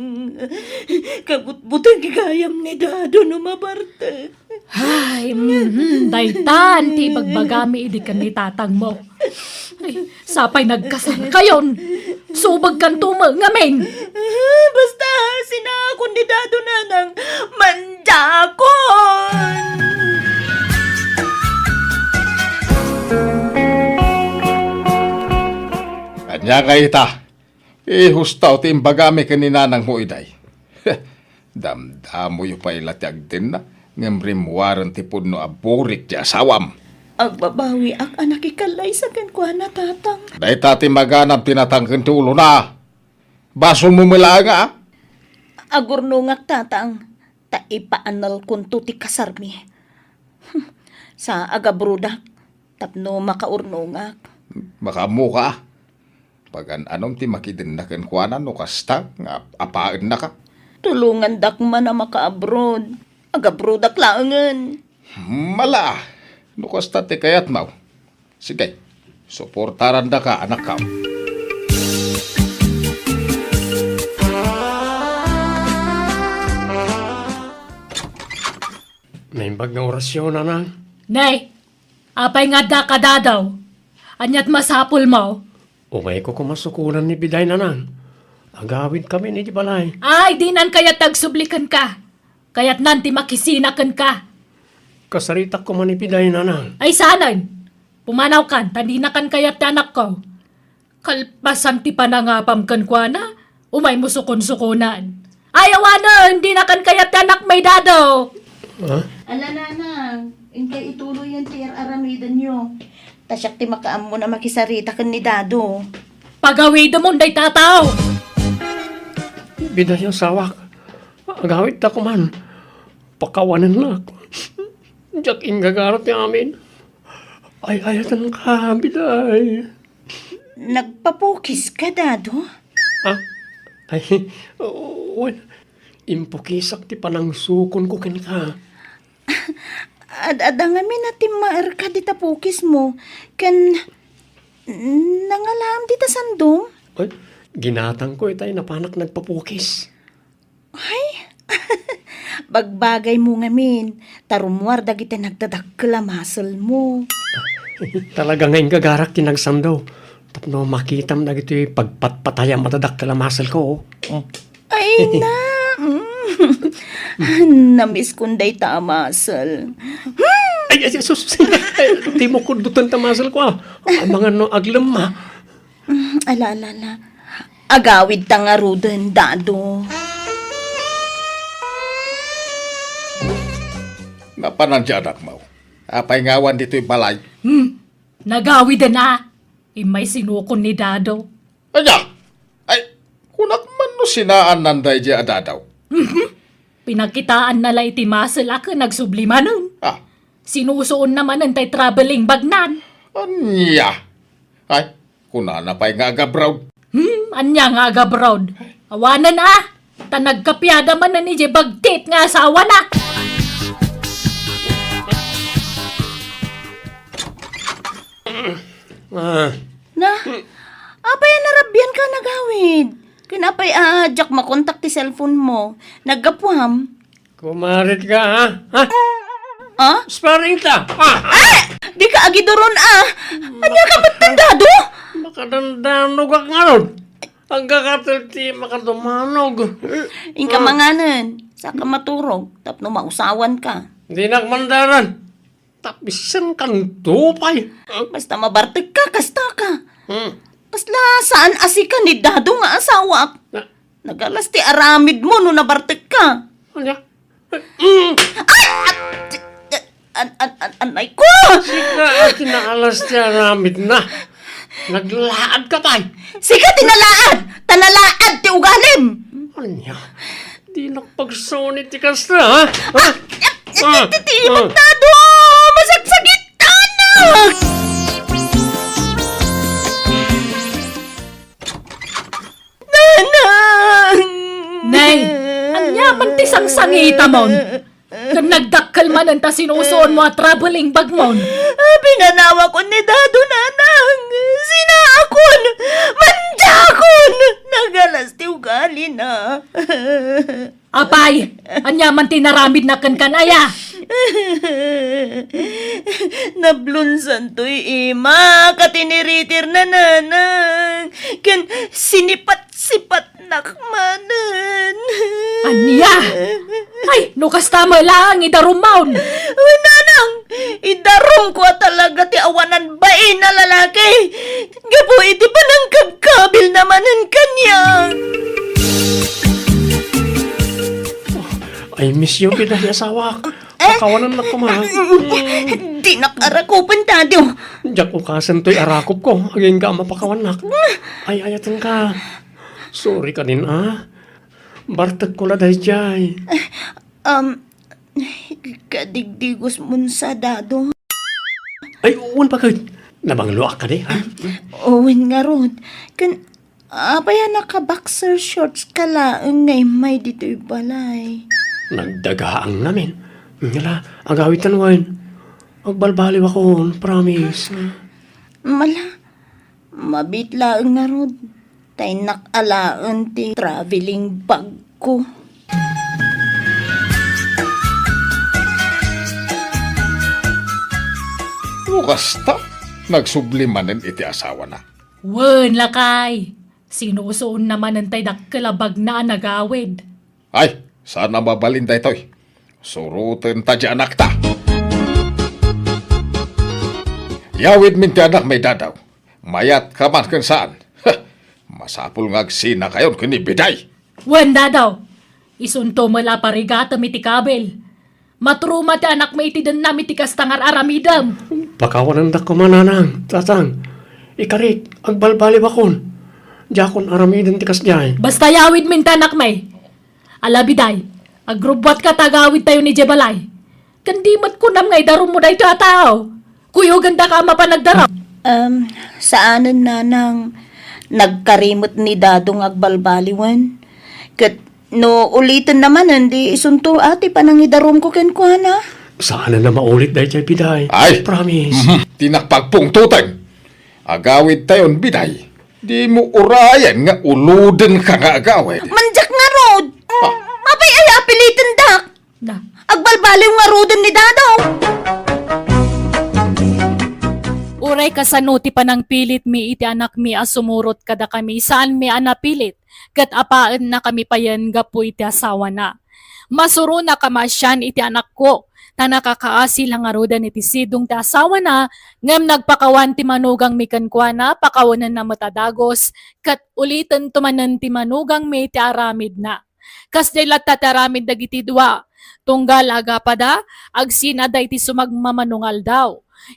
Kabutbuteng gayam ni Dado no mabartek. Ay, mhm, daytan ti ibagbagami idi ken ni tatangmo. Ay, sapay nagkasarkayon. Subagkanto met ngamin. Basta, sinaakon ni Dado, Nanang. Mandiakon! Ania nga ita? Ihustaw ti imbagami ken ni nanangmo iday. Damdamoyo pay la ti agdenna, ngem rimmuaren ti pudno a burik ti asawam. Agbabawiak a nakikallaysa kenkuana, Tatang. Dayta ti maganab ti natangken ti ulona. Basolmo met laeng, a? Agurnongak, Tatang, ta ipaanelkonto ti kasarmi. Sa agabrodak tapno makaurnongak. Makaammoka, a? Pagan-anom ti makidenna kenkuana no kasta nga ap-, apaennaka? Tulongandak man a maka-abroad. Agabrodak laengen. Hmm, ala, no kasta ti kayatmo. Sige, suportarandaka, anakko. Naimbag nga orasyon, Nanang. Nay, apay nga addaka, Dado? Ania't masapulmo? Umayko koma sukonan ni biday, Nanang. Agawidkami idiay balay. Ay, dinan kayat ti agsubli kenka. Kayatnan ti makisina kenka. Kasaritak koma ni biday, Nanang. Ay, saanen. Pumanawkan, ta dinakan kayat ti anakko. Kalpasan ti panangapam kenkuana, umaymo sukonsukonan. Ay, awanen, dinakan kayat ti anakmi, Dado. Ha? Ala, Nanang, inkay ituloyen ti ar-aramidenyo. Ta siak ti makaammo a makisarita ken ni Dado. Pagawidemon dayta a tao. Biday, asawak, agawidta koman. Pakawanennak. Diak inggagara ti amin. Ay-ayatenka, biday. Nagpapukiska, Dado? Ah? Ay, wen, impukisak ti panangsukonko kenka. Ad-adda ngamin a timmaerka dita pukismo, ken nangalaam dita sandom? Ay, ginatangko itay napanak nagpapukis. Ay, bagbagaymo ngamin, ta rummuar dagiti nagdadakkel a muscle-mo. Talaga nga inggagarak ti nagsando tapno makitam dagitoy pagpatpatayam a dadakkel a muscle-ko, oh. Mm. Ay, na, mm. Namiskon dayta a muscle. Ay, ay, sus, ay, dimo kuddoten ta muscle-ko, ah. Amangan no aglemma. Mm, ala, ala, ala. Agawidta ngaruden, Dado. Napanan ti anakmo. Apay nga awan ditoy balay? Hmm, nagawiden a. Immay sinukon ni Dado. Ania? Ay, kunak man no sinaannan daydiay a Dado. Mhm. Pinakitaanna la iti muscle a ken agsubli manen. Ah. Sinusuonna manen tay traveling bagnan. Ania? Ay, kunana pay nga agabroad. Hmm, ania nga agabroad? Awanen a, ta nagkapiada manen idiay bagtit nga asawana. Ah. Na, apay a narabbianka, nagawid? Ken apay a diak makontak ti cellphone-mo? Naggapuam? Kumarit ka, ha? Ha? Ah? Sparring ta! Ah! Ah! Dika agiduron, ah! Ania ka met, Dado? Makadandanog ak ngarud. Agkakatel ti makadumanog. Inka manganen. Saka maturog tapno mausawanka. Dinak mandaran. Tapisenkanto pay. Basta mabartekka, kastaka. Hmm. Kasla saan a sika ni Dado nga asawak. Na- Nagalas ti aramidmo no nabartekka. Ania? Mm. Ay! At, an, an, an, anay ko! Sika a kinaalas ti aramidna. Naglaadka pay. Sika ti nalaad! Ta nalaad ti ugalim! Ania? Dinak pagsuni ti kasta, ha? Ha? Ah, ah, ah. Ti, ti, ti, Dado! Masagsagitanak! Nanang! Nay, ania man ti sangsangitamon? Ken nagdakkel manen ta sinusuonmo a traveling bagmon. Pinanawakon ni Dado, Nanang. Sinaakon! Mandiakon! Nagalas ti ugalina. Apay, ania man ti naramidna kenka, aya? Nablonsantoy ima ket iniritirna, Nanang. Ken sinipat-sipatnak manen. Ania? Ay, no kasta met laeng, idarummon. Uy, Nanang, idarumko a talaga ti awanan bain a lalaki. Gapu iti panangkabkabilna manen kaniak. I miss you, Biday, asawak. Eh? Pakawanannak koma. Dinak arakupen, Dado. Diak ukasen toy arakupko, agingga a mapakawannak. Ay, ayatenka. Sorry kadin, a. Bartekko la daydiay. Um, kadigdigosmon sa, Dado. Ay, wen paket. Nabangloak kadi, ha? Wen ngarud. Ken, apay a naka-boxer shorts ka laeng nga immay ditoy balay? Nagdagaang ngamin. Ngala, agawidtan wen. Agbalbaliwakon, promise. Mala, mabiit laeng ngarud. Ta innak alaen ti traveling bagko. No kasta, nagsubli manen iti asawana. Wen, lakay. Sinusuonna manen tay dakkel a bagna a nagawid. Ay, saan a mabalin daytoy. Surotenta ti anakta. Yawidmin ti anakmi, Dado. Mayatka man ken saan. Masapul nga agsinakayon ken ni Biday. Wen, Dado. Isunto met la parigatem iti kabil. Maturuma ti anakmi iti dennam iti kasta nga ar-aramidem. Pakawanandak koma, Nanang, Tatang. Ikarik, agbalbaliwakon. Diakon aramiden ti kasdiay. Basta yawidmin ti anakmi. Ala, Biday, agrubbuatka ta agawidtayon idiay balay. Ken di met kunam nga idarummo daytoy a tao. Kuyogandaka a mapan agdarum. Um, saanen, Nanang, nagkari met ni Dado nga agbalbaliwen. Ket no ulitenna manen, di isunto a ti panangidarumko kenkuana. Saanen a maulit daytoy, Biday. Ay! Promise. Mhm. Dinak pagpungtoten. Agawidtayon, Biday. Dimo urayen nga ulodenka nga agawid. Mandiak ngarud. Ah. Apay aya a pilitendak? Na. Agbalbaliw ngaruden ni Dado. Uray kasano ti panangpilitmi iti anakmi a sumurot kadakami, saanmi a napilit, ket apaennakami payen gapu iti asawana. Masuronakami a sian iti anakko, ta nakakaasi la ngaruden iti sidong ti asawana, ngem nagpakawan ti manugangmi kenkuana, pakawanenna met a dagus, ket ulitento manen ti manugangmi ti aramidna. Kasdiay latta ti aramid dagiti dua. Tunggal agapada, agsinada iti sumagmamano nga aldaw.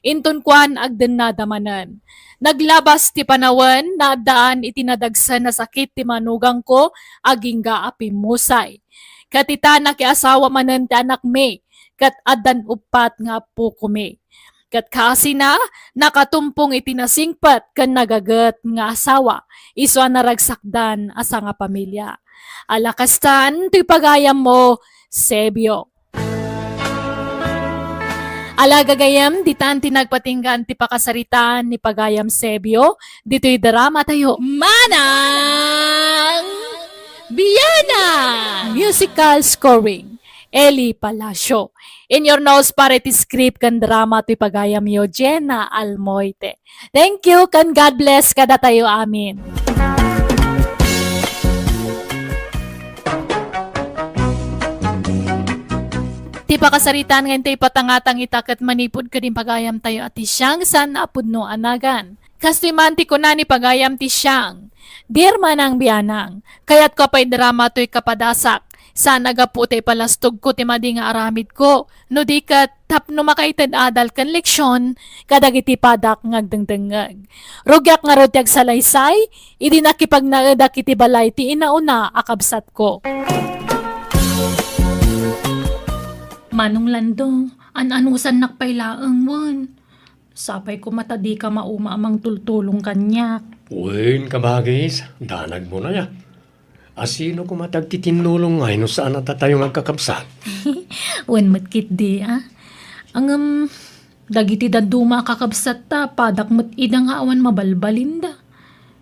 Inton kuan, agdennada manen. Naglabas ti panawen, naaddaan iti nadagsen a sakit ti manugangko, agingga a pimmusay. Ket ita, nakiasawa manen ti anakmi, ket addan uppat nga appokomi. Ket kaasina, nakatumpong iti nasingpet ken nagaget nga asawa, isu a naragsakdan a sangapamilia. Ala kastan, toy pagayammo, Sebio. Ala gagayem, ditan ti nagpatinggaan ti pakasaritaan ni pagayam Sebio, ditoy drama tayo. Manang Biana! Musical scoring, Eli Palacio. In your nose para iti script ken drama toy pagayamyo, Jenna Almoite. Thank you, ken God bless kadatayo amin. Ti pakasaritaan nga intay patangatang ita ket manipud kadin pagayamtayo a ti siang saan a pudno a nagan. Kastoy man ti kuna ni pagayam ti siang, "Dear Manang Bianang, kayatko a paidarama toy kapadasak. Saan a gapu ti ipalastogko ti madi nga aramidko, no di ket tapno makaited adal ken leksion kadagiti padak nga agdengdengngeg. Rugiak ngarud ti agsalaysay, idi nakipagnaedak iti balay ti inauna a kabsatko." Manong Lando, an-anusannak pay laeng wen. Sapay koma ta dika mauma a mangtultulong kaniak. Wen, kabagis, danagmo na ya. A sino koma ti agtitinnulong ngay no saan a datayo nga agkakabsat? Wen met ketdi a. Ngem, dagiti dadduma a kakabsatta, padak met ida nga awan mabalbalinda.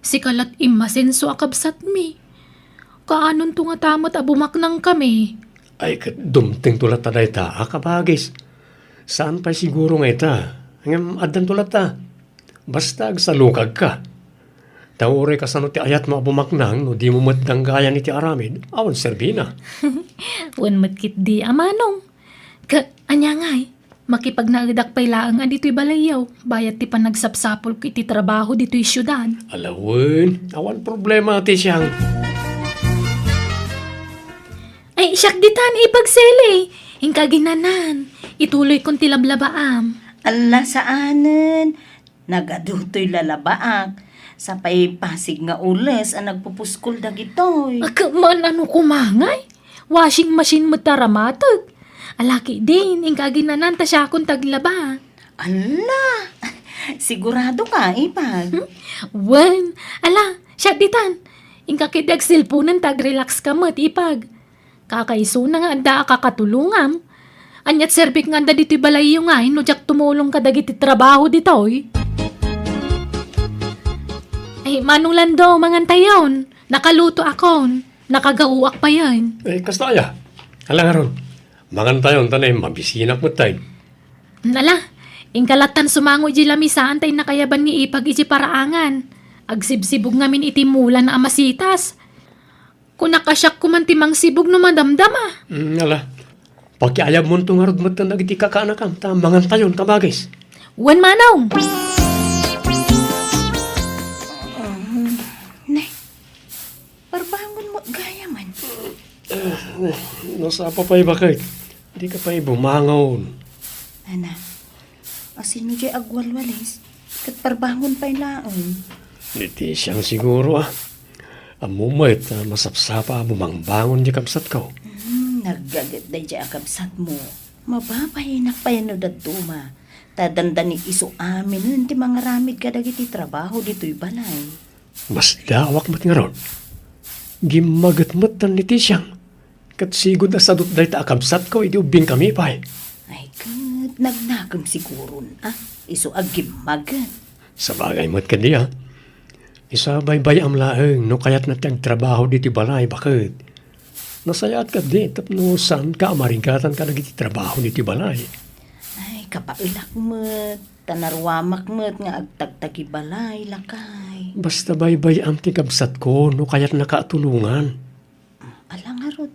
Sika lat immasenso a kabsatmi. Kaanonto ngata met a bumaknangkami? Ay, ket dumtengto latta dayta a kabagis. Saan pay siguro nga ita, ngem addanto latta. Basta agsalukagka. Ta uray kasano ti ayatmo a bumaknang no dimo met danggayan iti aramid, awan serbina. Wen met ketdi a manong. Ket ania ngay, makipagnaedak pay laeng a ditoy balayyo, bayat ti panagsapsapulko iti trabaho ditoy siudad. Ala wen, awan problema ti siang. Ay, siak ditan, Ipag Sele. Inka aginanan. Ituloykon ti lablabaam. Alla, saanen. Nagadu toy lalabaak. Sapay pasig nga ules a nagpupuskol dagitoy. Ak-, man ano koma ngay? Washing machine met ta ramateg. Ala ketdin, inka aginanan ta siakon ti aglaba. Alla! Sigurado ka, Ipag? Hmm? Wen. Ala, siak ditan. Inka ketdi agselponen ta agrelax ka met, Ipag. Kakaisuna nga adda a kakatulongam. Aniat serbik nga adda ditoy balayyo ngay no diak tumulong kadagiti trabaho ditoy? Ay, Manong Lando, mangantayon. Nakalutoakon. Nakagaoak payen. Eh, kasta aya? Ala ngarud. Mangantayon ta ne, mabisinak met tayo. Nala, inka lattan sumango idiay lamisaan ta innakayaban ni Ipag idiay paraangan. Agsibsibog ngamin iti mulana a masitas. Kunak a siak koman ti mangsibog no madamdama. Mm, ala. Pakiayabmonto ngarud metten dagiti kakaanakam, ta mangantayon, kabagis. Wen, Manong! Mm, ne, parbangon met gayamen. Eh, nasapa pay, baket. Dika pay bumangon. Ana, asino diay agwalwalis? Ket parbangon pay laeng. Ni Tisiang siguro, a. Ammo met a masapsapa a bumangbangon diay kabsatko. Hmm, naggaget daydiay a kabsatmo. Mababainnak pay no dadduma. Ta dandani isu aminen ti mangaramid kadagiti trabaho ditoy balay. Masdaawak met ngarud. Gimmaget metten ni Tisiang. Ket sigud a sadut dayta a kabsatko idi ubbingkami pay. Ay, ket nagnakem siguron, a? Isu a gimmaget. Sabagay met ketdi, a. Isu a baybay-am laeng no kayatna ti agtrabaho ditoy balay, baket. Nasayaat ketdi tapno saanka a marigatan kadagiti trabaho ditoy balay. Ay, kapaelak met. Ta naruamak met nga agtagtagibalay, lakay. Basta baybay-am ti kabsatko no kayatnaka a tulongan. Ala ngarud,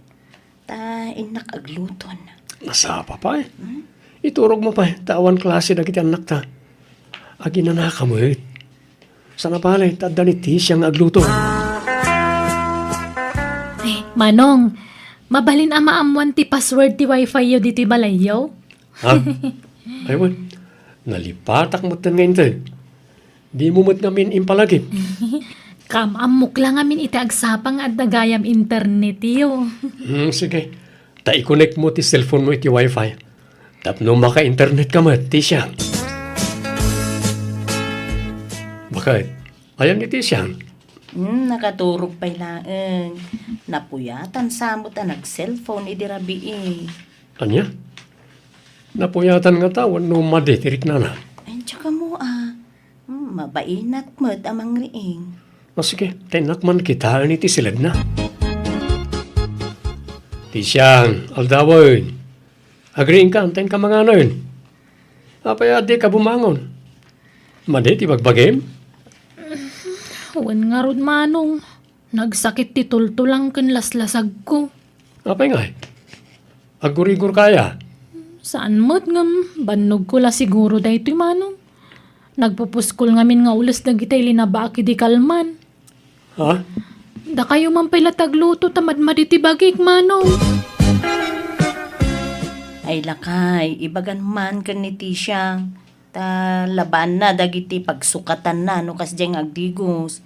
ta innak agluton. Nasapa pay. Hmm? Iturogmo pay, ta awan klase dagiti annakta. Aginanaka met. Sana pay, ta adda ni Tisia nga agluto. Eh, Manong, mabalin a maammoan ti password ti wifi-yo ditoy balayyo? Ha? Ay, wen. Nalipatak metten nga inted. Dimo met ngamin impalagip. Kaam-ammok la ngamin iti agsapa nga adda gayam internet-yo. Hmm, sige. Ta i-connect mo ti cellphone mo iti wifi. Tapno maka-internet ka met, Tisia. Baket, ayan ni Tisia. Hmm, nakaturog pay laeng. Napuyatan sa met a nag-cellphone idi rabii. Ania? Napuyatan ngata wenno madi ti riknana? Ay, tsaka mo, a. Hmm, mabainak met a mangriing. O, sige, ta innak man kitaen iti siledna. Tisiang, aldawen. Agriingka, ta inka manganen. Apay a dika bumangon? Madi ti bagbagim? Wen ngarud, Manong. Nagsakit ti tultulang ken laslasagko. Apay ngay? Aggurigor ka aya? Saan met ngem, bannogko la siguro daytoy, Manong. Nagpupuskol ngamin nga ules dagitay linabaak idi kalman. Ha? Dakayo man pay la ti agluto ta madmadi ti bagik, Manong. Ay, lakay, ibagan man ken ni Tisiang, ta labaanna dagiti pagsukatanna no kasdiay nga agdigos.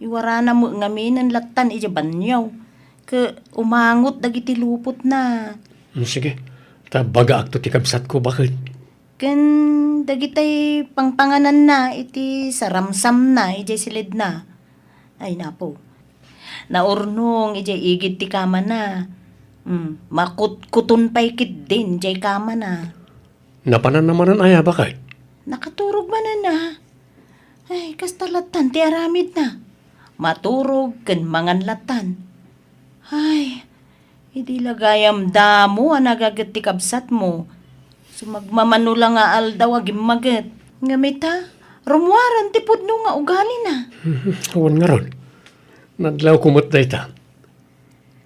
Iwarana met ngamin lattan idiay banio, ket umangot dagiti lupotna. Mm, sige, ta bagaakto ti kabsatko, baket. Ken dagitay pangpangananna iti saramsamna idiay siledna. Ay, napo. Naurnong idiay igid ti kamana. Mm, makutkuton pay ketdin idiay kamana. Napananna manen aya, baket? Nakaturog manen a. Ay, kasta lattan ti aramidna. Maturog ken mangan lattan. Ay, idi la gayam damo a nagaget ti kabsatmo. Sumagmamano la nga aldaw a gimmaget. Ngem ita, rummuaren ti pudno nga ugalina. Wen ngarud, nadlawko met dayta.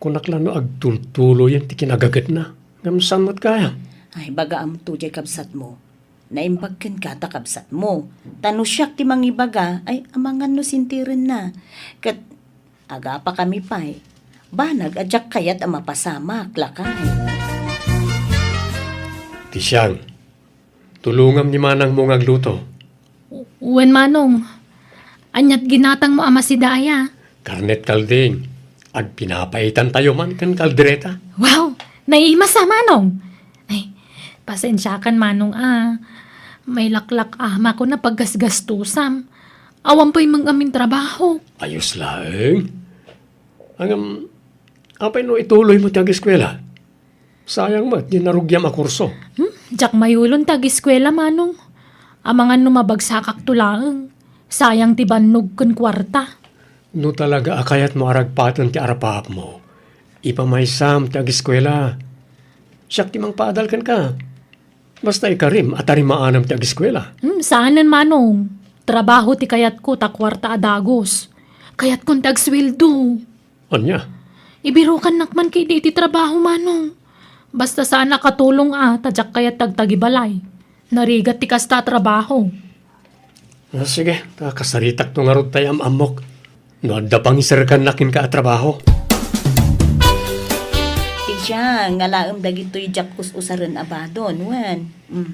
Kunak la no agtultuloyen ti kinagagetna, ngem saan met gayam? Ay, bagaamto diay kabsatmo. Naimbag kenka ta kabsatmo. Ta no siak ti mangibaga, ay, amangan no sintirenna. Ket agapakami pay. Banag a diak kayat a mapasamak, lakay. Tisiang, tulongam ni manangmo nga agluto. Wen, Manong. Aniat ginatangmo a masida aya? Karnet kalding. Agpinapaitantayo man ken kaldereta. Wow! Naimas a, Manong! Ay, pasensiakan, Manong a. Mailaklak-amako a paggasgastusam. Awan pay manggamin trabaho. Ayos laeng. Ngem, apay no ituloymo ti ageskuela? Sayang met ti narugiam a kurso. Hmm? Diak mayulon ti ageskuela, Manong. Amangan no mabagsakakto laeng. Sayang ti bannog ken kuarta. No talaga a kayatmo a ragpaten ti arapaapmo, ipamaysam ti ageskuela. Siak ti mangpaadal kenka. Basta ikarim a tarimaanam ti ageskuela. Hmm, saanen, Manong. Trabaho ti kayatko ta kuarta a dagus. Kayatkon ti agsueldo. Ania? Ibirukannak man ketdi iti trabaho, Manong. Basta saan a katulong a, ta diak kayat ti agtagibalay. Narigat ti kasta a trabaho. Ah, sige, ta kasaritakto ngarud tay am-ammok. No adda pangiserkanna kenka a trabaho. Ti siya, nga laem dagitoy diak us-usaren a badon, wen. Mm.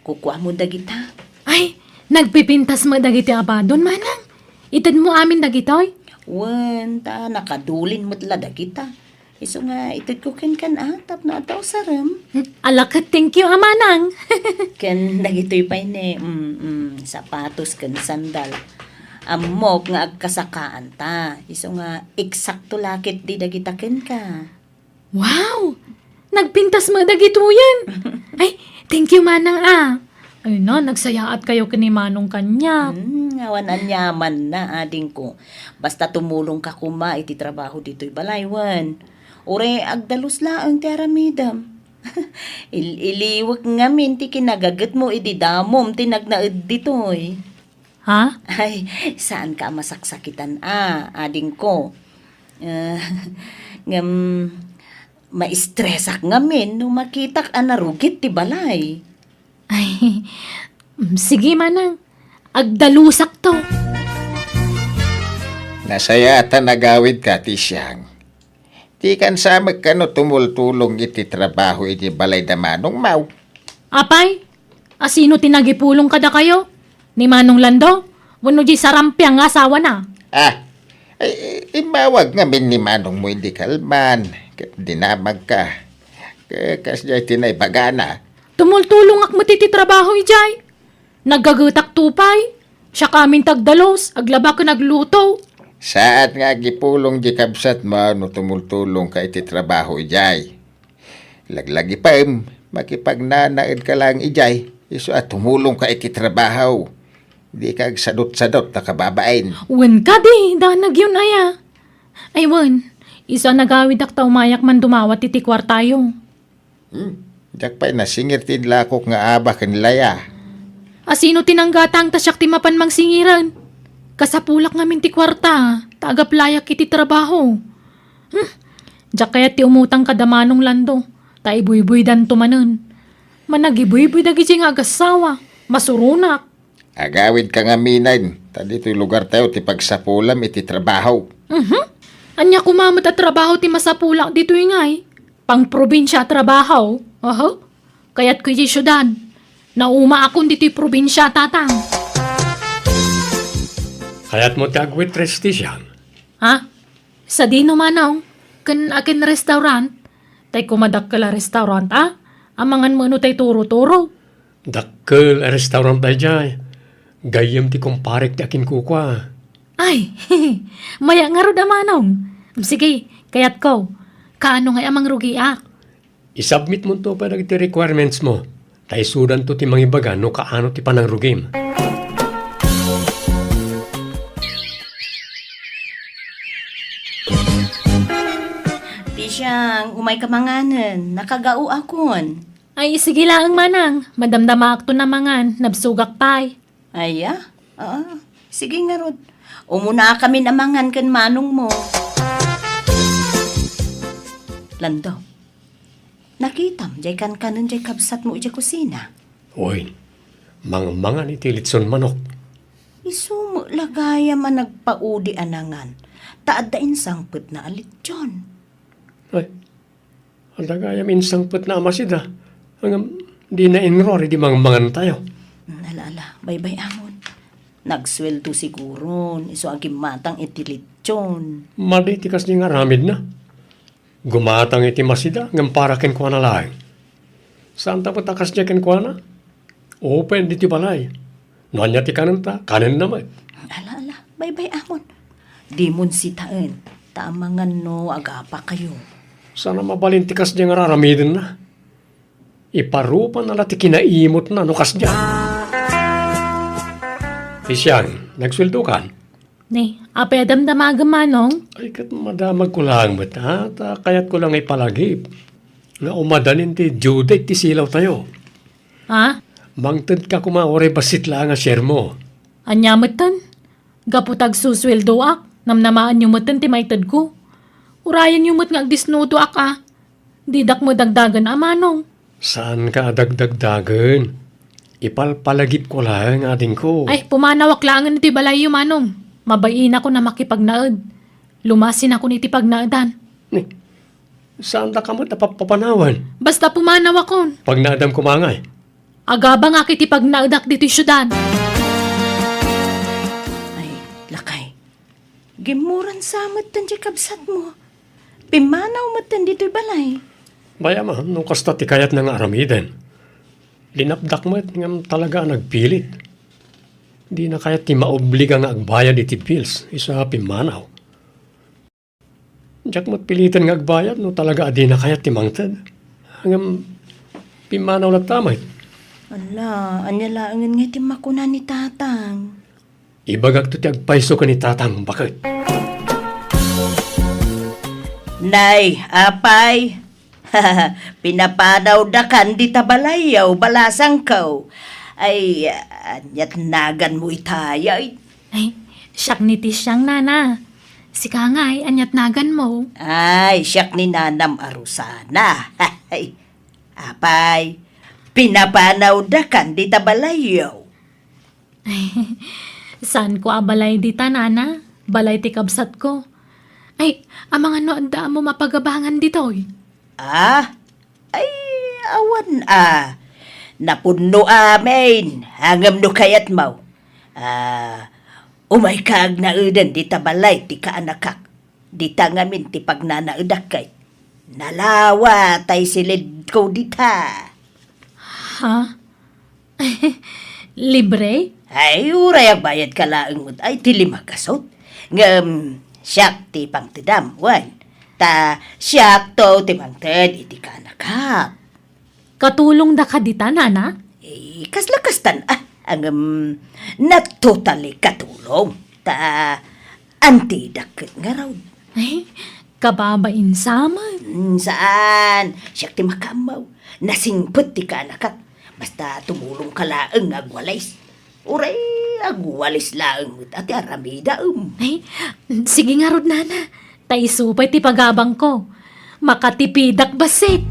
Kukuamo dagita. Ay, nagpipintas met dagiti a badon, Manang. Itedmo amin dagitoy? Wen, ta nakadulin met la dagita. Isu nga itedko kenkan a, tapno adda usarem. Hmm, ala ket thank you a, Manang. Ken dagitoy pay ne, mm, mm, sapatos ken sandal. Ammok nga agkasakaanta. Isu nga eksakto la ketdi dagita kenka. Wow! Nagpintas met dagitoyen. Ay, thank you, Manang a. Ay na, nagsayaat kayo ken ni Manong kaniak. Hmm, awan aniamanna, adingko. Basta tumulongka koma iti trabaho ditoy balay, wen. Uray agdalus laeng ti aramidem. Il-, iliwek ngamin ti kinagagetmo idi damom ti nagnaed ditoy. Ha? Ay, saanka a masaksakitan a, adingko. Eh, ngem, maistresak ngamin no makitak a narugit ti balay. Ay, mm, sige, Manang. Agdalusakto. Nasayaat a nagawidka, Tisiang. Dikan sa met kano tumultulong iti trabaho iti balay da Manongmo. Apay, asino ti nagipulong kadakayo? Ni Manong Lando? Wenno diay sarampiang nga asawana? Ah, ay, immawag ngamin ni Manongmo idi kalman, ket dinamagka. Ka-, kasdiay ti naibagana. Tumultulongak met iti trabaho idiay. Naggagetakto pay. Siak amin ti agdalus, aglaba ken agluto. Saat nga agipulong di kabsatmo no tumultulongka iti trabaho idiay. Laglagipem, makipagnanaedka laeng idiay, isu a tumulongka iti trabaho. Dika agsadutsadut a kababain. Wen kadi, danagyon aya. Ay wen, isu a nagawidak ta umayak man dumawat iti kuartayo. Hmm, diak pay nasingir ti inlakok nga aba ken laya. Asino ti nanggatang ta siak ti mapan mangsingiren? Kasapulak ngamin ti kuarta, ta agaplayak iti trabaho. Hmm, diak kayat ti umutang kada Manong Lando, ta ibuybuydanto manen. Managibuybuy dagiti nga agassawa. Masuronak. Agawidka ngamin, ta ditoy lugartayo ti pagsapulam iti trabaho. Mhm. Ania koma met a trabaho ti masapulak ditoy ngay? Pangprobinsia a trabaho. Aha. Kayatko iti siudad. Naumaakon ditoy probinsia, Tatang. Kayatmo ti agwaitress, Tisian? Ha? Sadino, Manong? Ken akin restaurant? Tay koma dakkel a restaurant, a? Amangan mo no tay turo-turo. Dakkel a restaurant daydiay. Gayyem ti kumparek ti akinkukua. Ay, maya ngarud a, Manong. Sige, kayatko. Kaano ngay a mangrugiak? I-submit monto pay dagiti requirements mo. Ta isudanto ti mangibaga no kaano ti panangrugim. Tisian, umayka manganen. Nakagaoakon. Ay, sige laeng, Manang. Madamdamaakton a mangan. Nabsogak pay. Aya? Ah, sige ngarud. Umunakamin a mangan ken manongmo. Lando, nakitam diay kankanen diay kabsatmo idiay kusina? Wen, mangmangan iti litson manok. Isu met la gayam a nagpaudi a nangan, ta adda insangpetna a litson. Ay, adda gayam insangpetna a masida. Ngem, dina inruar idi mangmangantayo. Hmm, ala, ala, baybay-amon. Nagsueldo siguron, isu a gimmatang iti litson. Madi ti kasdi nga aramidna. Gumatang iti masida, ngem para kenkuana laeng. Saanta met a kasdiay kenkuana? Open ditoy balay. No ania ti kanenta, kanenna met. Ala, ala, baybay-amon. Dimon sitaen, ta amangan no agapakayo. Saan a mabalin ti kasdiay nga araramidenna. Iparupanna la ti kinaimutna no kasdiay. Tisian, nagsueldokan? Ni, apay a damdamagem, Manong? Ay, ket madamagko laeng met, ha? Ta kayatko la nga ipalagip nga umadanin ti due date ti silawtayo. Ha? Mangtedka koma uray bassit laeng a share mo. Ania metten? Gapu ta agsusueldoak, namnamaenyo metten ti maitedko. Urayenyo met nga agdisnudoak, a. Didak met dagdagen a, Manong. Saanka a dagdagdagen. Ipalpalagipko laeng, adingko. Ay, pumanawak laengen iti balayyo, Manong. Mabainakon a makipagnaed. Lumasinakon iti pagnaedan. Ni, saandaka met a papapanawen? Basta pumanawakon. Pagnaedam koma ngay? Agabangak iti pagnaedak ditoy siudad. Ay, lakay. Gimmuran sa metten ti kabsatmo. Pimmanaw metten ditoy balay. Bay-am a, no kasta ti kayatna nga aramiden. Linapdak met ngem talaga a nagpilit. Dina kayat ti maobliga nga agbayad iti bills, isu a pimmanaw. Diak met piliten nga agbayad no talaga a dina kayat ti mangted. Ngem pimmanaw latta met. Ala, ania laengen nga ti makuna ni Tatang? Ibagakto ti agpayso ken ni Tatang, baket. Nay, apay, pinapanawdakan dita balayyo, balasangko. Ay, aniat naganmo itay? Ay, siak ni Tisian, nana. Sika ngay, aniat naganmo? Ay, siak ni nanam a Rosana. Ay, apay, pinapanawdakan dita balayyo. Saanko a balay dita, nana. Balay ti kabsatko. Ay, amangan no adda a mapagabangan ditoy? Ah? Ay, awan a. Napunno amin. Ngem no kayatmo, ah, umayka agnaeden dita balay ti kaanakak. Dita ngamin ti pagnanaedak ket nalawa tay silidko dita. Ha? Libre? Ay, uray agbayadka laeng met ay ti lima gasut. Ngem siak ti pangtedam, wen. Ta siakto ti mangted iti kaanakak. Katulongdaka dita, nana? Eh, kasla kastan, ah, ngem, not totally katulong. Ta, antidak ket ngarud. Ay, kababain sa met. Hmm, saan? Siak ti makaammo. Nasingpet ti kaanakak. Basta tumulongka laeng nga agwalis. Uray agwalis laeng met a ti aramidaem. Ay, sige ngarud, nana. Ta isu pay ti pagabangko. Makatipidak bassit.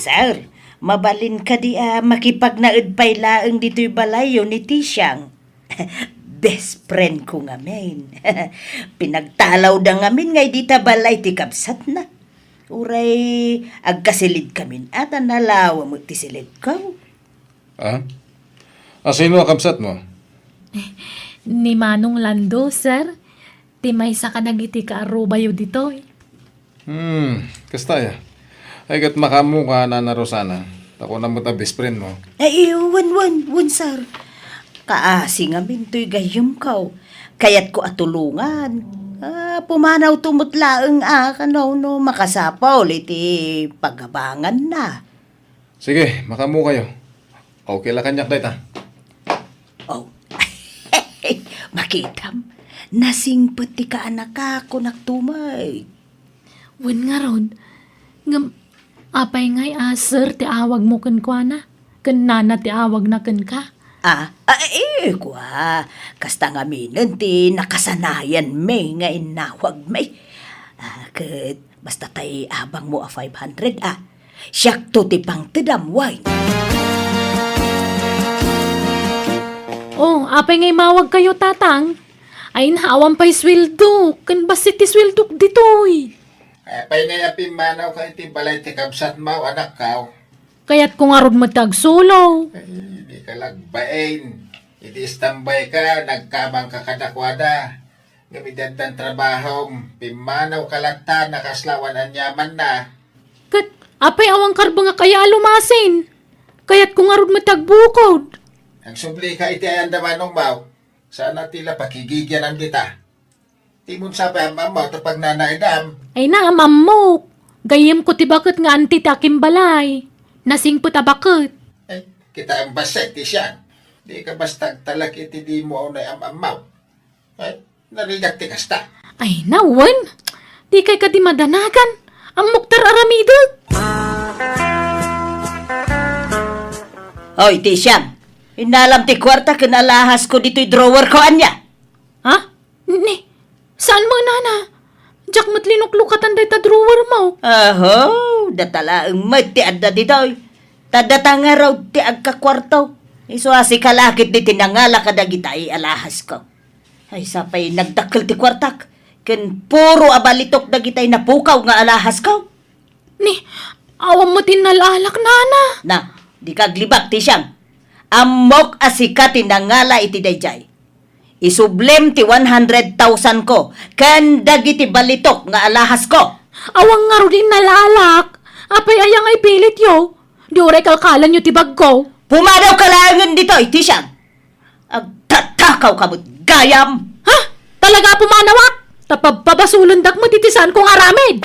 Sir, mabalin kadi a makipagnaed pay laeng ditoy balayyo ni Tisiang? Best friend ko ngamin. Pinagtalawda ngamin nga idi ta balay ti kabsatna. Uray agkasilid kamin, ata nalawa met ti silidko. Ah? A, sino a kabsatmo? Ni Manong Lando, sir. Ti maysa kadagiti kaarrubayo ditoy. Hmm, kasta aya. Ay, ket makaammoka, Nana Rosana. Ta kunam met a best friendmo. Ay, wen, wen, wen, sir. Kaasi ngamin toy gayyemko. Kayatko a tulongan. Ah, pumanawto met laeng a, kano no makasapul iti pagabanganna. Sige, makaammokayo. Okay la kaniak dayta. Oh. Makitam, nasingpet ti kaanaka, kunak tumay. Wen ngarud, ngem apay ngay a sir ti awagmo kenkuana? Ken nana ti awagna kenka? Ah, ah, eh, kua, kasta ngaminen ti nakasanayanmi nga innawagmi. Ah, ket basta tay abangmo a five hundred, ah. Siakto ti pangtedam, wen. Oh, apay nga imawagkayo, Tatang? Ay, naawan pay sueldo. Ken bassit ti sueldok ditoy. Apay nga ya pimmanawka iti balay ti kabsatmo, anakko? Kayatko ngarud met ti agsulo. Ay, dika lagbain. Iti istambayka, nagkamangka kadakuada. Ngem iti addan trabahom, pimmanawka latta, nakasla awan aniamanna. Ket apay awan karbengak aya a lumasin? Kayatko ngarud met ti agbukod. Agsublika iti ayan da manongmo. Saan a ti la pakigigianan dita. Ti mun sa pay am-ammo ta pagnanaedam. Ay na, am-ammok. Gayyemko ti baket nga anti ti akimbalay. Nasingpet a baket. Ay, kita ang basset ti siyan. Di ka basta agtalek iti dimo unay am-ammo. Ay, narigat ti kasta. Ay na, wen. Di kay kadi madanagan. Ammok ti ar-aramidek. Oy, ti siyan. Innalam ti kuarta ken alahas ko ditoy drawer ko, ania? Ha? Ni, saan mo, nana? Diak met linuklukatan dayta drawer mo. Aho, data laeng met ti adda ditoy. Ta data ngarud ti agkakuarto. Isu a sika la ketdi ti nangala kadagita alahas ko. Ay, sapay nagdakkel ti kuartak. Ken puro a balitok dagitay napukaw nga alahas ko. Ni, awan met ti innal-alak, nana. Na, di ka aglibak, ti siam. Ammok a sika ti nangala iti daydiay. Isublem ti one hundred thousand ko ken dagiti balitok nga alahas ko. Awan ngarud innal-alak. Apay aya nga ipilityo? Di uray kalkalanyo ti bagko. Pumadawka laengen ditoy, ti siam. Agtatakaw ka met gayam! Ha? Talaga a pumanawak? Ta pabpabasolendak met iti saan ko nga aramid!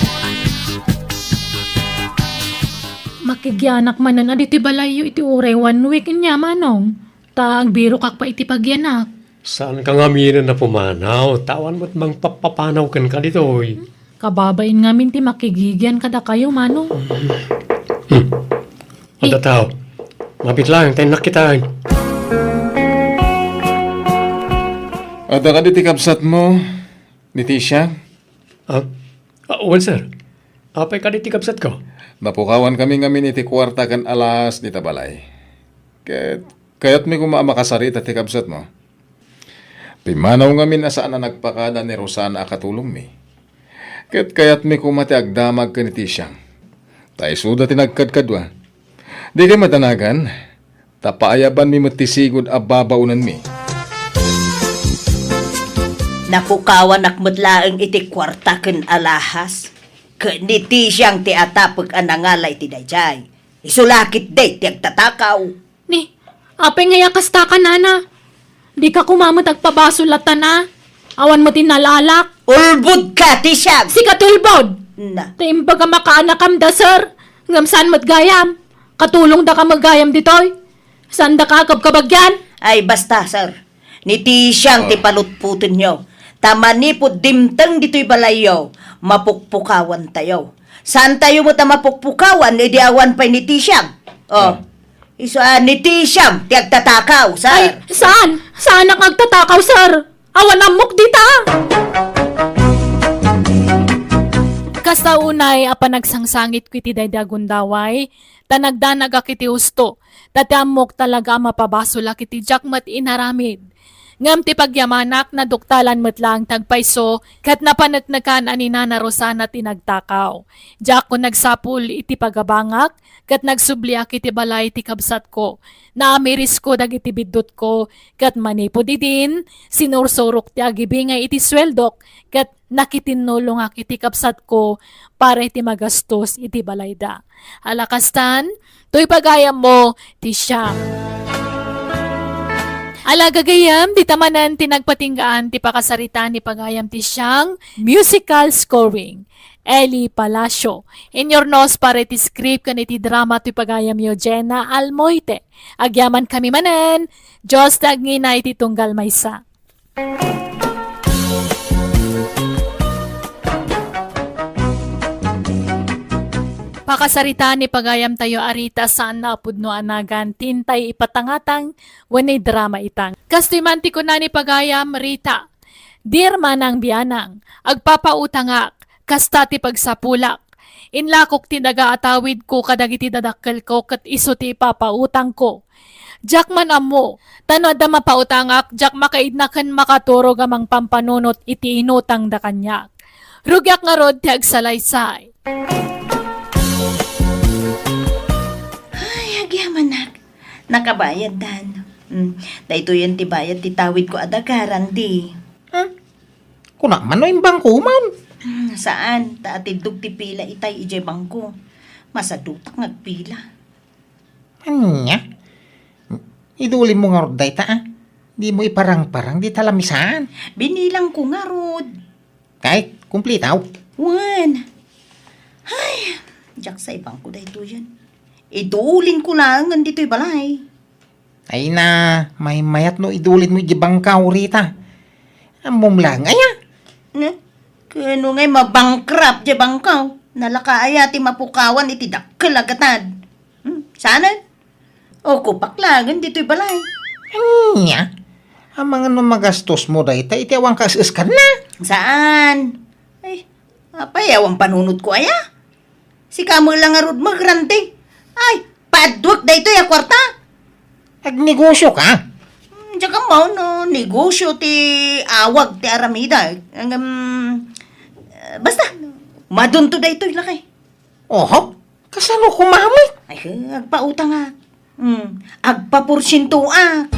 Makigianak manen a ditoy balayyo iti uray one week ania, Manong. Ta agbirokak pay iti pagianak. Saanka ngaminen a pumanaw, ta awan met mangpappapanaw kenka ditoy. Kababain ngamin ti makigigian kadakayo, Manong. Hmm. Adda tao. Mabit laeng, ta innak kitay. Adda kadi ti kabsatmo, ni Tisha? Ah? Ah, wen, sir. Apay kadi ti kabsatko? Napukawan kami ngamin iti kuarta ken alahas dita balay. Ket kayatmi koma a makasarita ti kabsatmo. Pimmanaw ngamin a saan a nagpakada ni Rosana a katulongmi. Ket kayatmi koma ti agdamag ken ni Tisiang. Ta isuda ti nagkadkadua. Dikay madanagan, ta paayabanmi met ti sigud a babaonanmi. Napukawanak met laeng iti kuarta ken alahas. Ket ni Tisiang ti atapek a nangala iti daydiay. Isu la ketdi ti agtatakaw. Ni, apay ngay a kasta ka, nana? Dika koma met agpabasol latta, a? Awan met innal-alak. Ulbod ka, Tisiang! Sika ti ulbod! Na. Ta imbag a makaanakam da, sir. Ngem saan met gayam. Katulongdaka met gayam ditoy. Saandaka a kabkabagyan? Ay, basta, sir. Ni Tisiang ti Ah. palutpotenyo. Ta manipud dimteng ditoy balayyo, mapukpukawantayo. Saantayo met a mapukpukawan idi awan pay ni Tisiang? Oh. Ah. Isu a ni Tisiang ti agtatakaw, sir. Ay, saan? Saanak nga agtatakaw, sir? Awan ammok dita. Kasta unay a panagsangsangitko iti daydi a gundaway, ta nagdanagak iti husto, ta ti ammok talaga a mapabasolak iti diak met inaramid. Ngem ti pagyamanak, naduktalan met laeng ti agpayso, ket napaneknekan a ni Nana Rosana ti nagtakaw. Diakon nagsapul iti pagabangak, ket nagsubliak iti balay ti kabsatko. Naamirisko dagiti biddutko, ket manipud idin, sinursurok ti agibingay iti sueldok, ket nakitinnulongak iti kabsatko para iti magastos iti balayda. Ala kastan, toy pagayammo ti siam. Ala gagayam, dita manen ti nagpatinggaan ti pakasaritaan ni pagayam ti siam, musical scoring. Eli Palacio. Inurnos para iti script ken iti drama toy pagayamyo, Jenna Almoite. Agyamankami manen, Dios ti agngina iti tunggal maysa. Pakasaritaan ni pagayamtayo a Rita, saan a pudno a nagan ti intay ipatangatang wenno idrama ita. Kastoy man ti kuna ni pagayam, Rita, Dear Manang Bianang, agpapautangak, kasta ti pagsapulak. Inlakok ti daga a tawidko kadagiti dadakkelko ket isu ti ipapautangko. Diak man ammo, ta no adda mapautangak, diak makaidna ken makaturog a mangpampanunot iti inutangda kaniak. Rugiak ngarud ti agsalaysay. Ay, agyamanak. Nakabayaddan. Mm, daytoyen ti bayad ti tawidko a daga, Randy. Hmm? Kunak man no imbangko man. Hmm, saan, ta atiddog ti pila itay idiay bangko. Masadutak nga agpila. Ania? Idulimmo ngarud dayta, a? Dimo iparangparang dita lamisaan. Binilangko ngarud. Kay, kumplitaw. Wen. Ay, diak sa ibangko daytoyen. Idulinko laengen ditoy balay. Ay na, maymayat no idulinmo iti bangkaw, Rita. Ammom laeng aya? Ne? Kano ngay mabankrupt diay bangkaw? Nalaka aya ti mapukawan iti dakkel a gatad? Hmm, saanen? Ukupak laengen ditoy balay. Ania? Amangan no magastosmo dayta iti awan kaes-eskanna? Saan? Ay, apay awan panunotko aya? Sika met la ngarud, Randy. Ay, paadduek daytoy a kuarta. Agnegosio ka? Hmm, diak ammo no negosio ti awag ti aramidek. Ngem, eh, basta, madunto daytoy lakay. Oho, kasano koma met? Ay, agpautangak. Hmm, agpaporsientoak.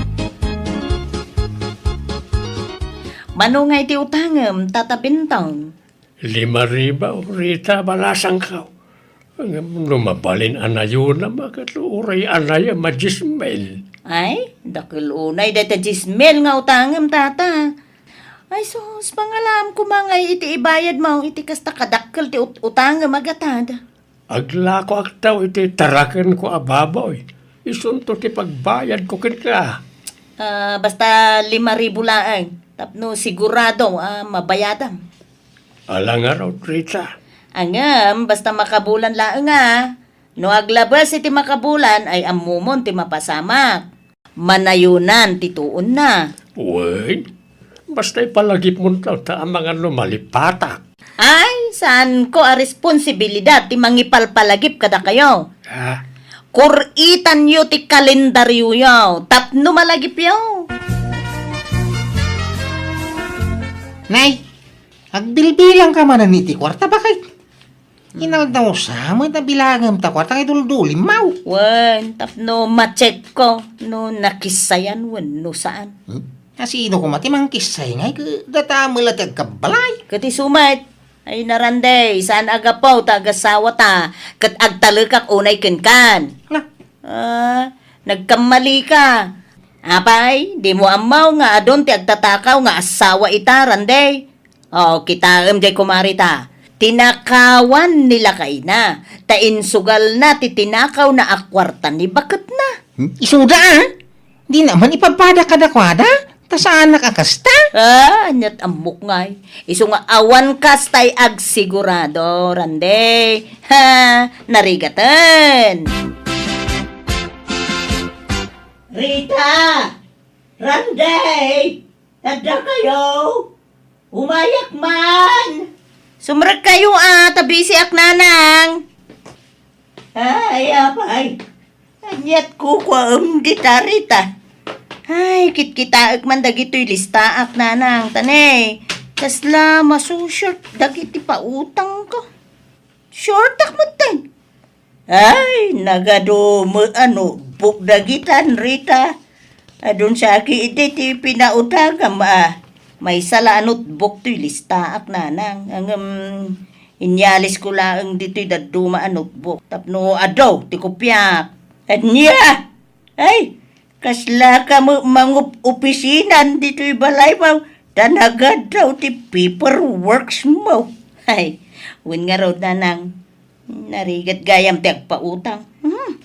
Mano ngay ti utangem, Tata Bentong? Lima ribu, Rita, balasangko. Ngem no mabalin a nayonam, ket uray anayam a diesmil. Ay, dakkel unay dayta diesmil nga utangem, Tata. Ay sus, pangalam koma ngay iti ibayadmo iti kasta kadakkel ti ut-, utangem a gatad. Aglakoak taw iti tarakenko a baboy, isunto ti pagbayadko kenka. Ah, basta lima ribu laeng, tapno sigurado a mabayadam. Ala ngarud, Rita. Ngem, basta makabulan laeng a. No aglabes iti makabulan, ay ammomon ti mapasamak. Manayonan ti tuonna. Wen, basta ipalagipmon ta, ta amangan no malipatak. Ay, saanko a responsibilidad ti mangipalpalagip kadakayo. Ah. Kur-itanyo ti kalendaryoyo tapno malagipyo. Nay, agbilbilangka manen iti kuarta, bakit? Inaldaw sa met a bilangem ta kuarta nga iduldulimmaw. Wen, tapno ma-check ko no nakissayan wenno saan. Hmm? A sino koma ti mangkissay ngay ket data met la ti agkabbalay? Ket isu met, ay na Randy, saan a gapu ta agasawata ket agtalekak unay kenkan. Na? Ah, nagkammalika. Apay, dimo ammo nga adun ti agtatakaw nga asawa ita, Randy? O, kitaem jay, kumare ta. Tinakawan ni lakayna, ta insugalna ti tinakawna a kuarta ni baketna. Hmm? Isuda, a? Dina man ipapada kadakuada, ta saanak a kasta. Ah, aniat ammok ngay. Isu nga awan kastay agsigurado, Randy. Ha, narigaten. Rita! Randy! Tadda kayo! Umayak man! Sumrekkayo a, ta bisiak, nanang. Ay, apay. Aniat kukuaem dita, Rita? Ay, kitkitaek man dagitoy listaak, nanang. Ta ne, kasla masu-short dagiti pautangko. Shortak metten. Ay, nagadu met a notebook dagitan, Rita. Adun saki idi ti pinautangam a. Maysa la a notebook toy listaak, nanang. Ngem, inyalisko laeng ditoy dadduma a notebook tapno adu ti kopiak. Ania? Ay, kasla ka met mangup-opisinan ditoy balaymo, ta nagaddaw ti paperworksmo. Ay, wen ngarud, nanang. Narigat gayam ti agpautang. Hmm.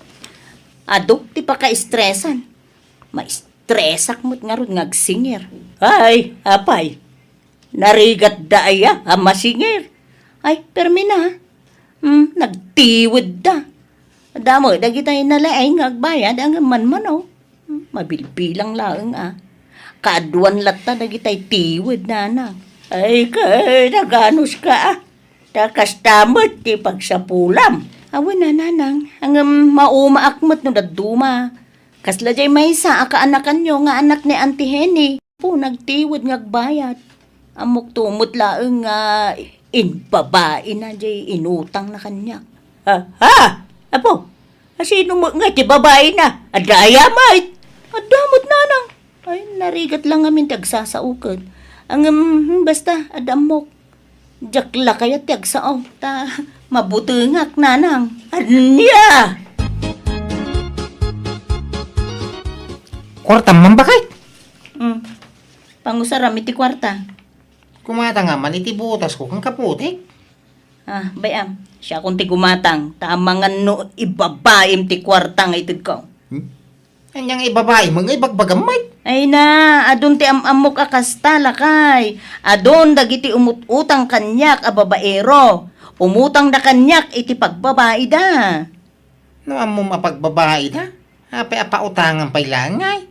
Adu ti pakaestresan. Maestresak met ngarud nga agsingir. Ay, apay. Narigatda aya a masingir? Ay, permi na. Hmm, nagtiwedda. Damo dagitay nalaing nga agbayad, ngem manmano. Hmm, mabilbilang laeng a. Kaaduan latta dagitay tiwed, nanang. Ay, ket naganuska a. Ta kasta met ti pagsapulam. Awan a, nanang. Ngem maumaak met no dadduma. Kasla jay maysa a kaanakanyo nga anak ni Auntie Henny. Apo, nagtiwed nga agbayad. Ammok to met laeng nga imbabaina jay inutangna kaniak. Ha? Ha? Apo, asino met nga ti babaina? Adda aya met? Adda met, nanang. Ay, narigat la ngamin ti agsasao ket. Ngem, hmm, basta, adda ammok. Diak la kayat ti agsao, ta mabutengak, nanang. Ania? Kuartam man, baket? Hmm. Pangusaram iti kuarta. Kumatangam man iti butasko ken kaputik. Ah, bay-am. Siakon ti gumatang, ta amangan no ibabaim ti kuarta nga itedko. Hmm? Ania nga ibabaim nga ibagbagam met? Ay na, adun ti am-ammok a kasta, lakay. Adun dagiti umut-utang kaniak a babaero. Umutangda kaniak iti pagbabaida. No ammom a pagbabaida, apay a pautangan pay laeng ngay?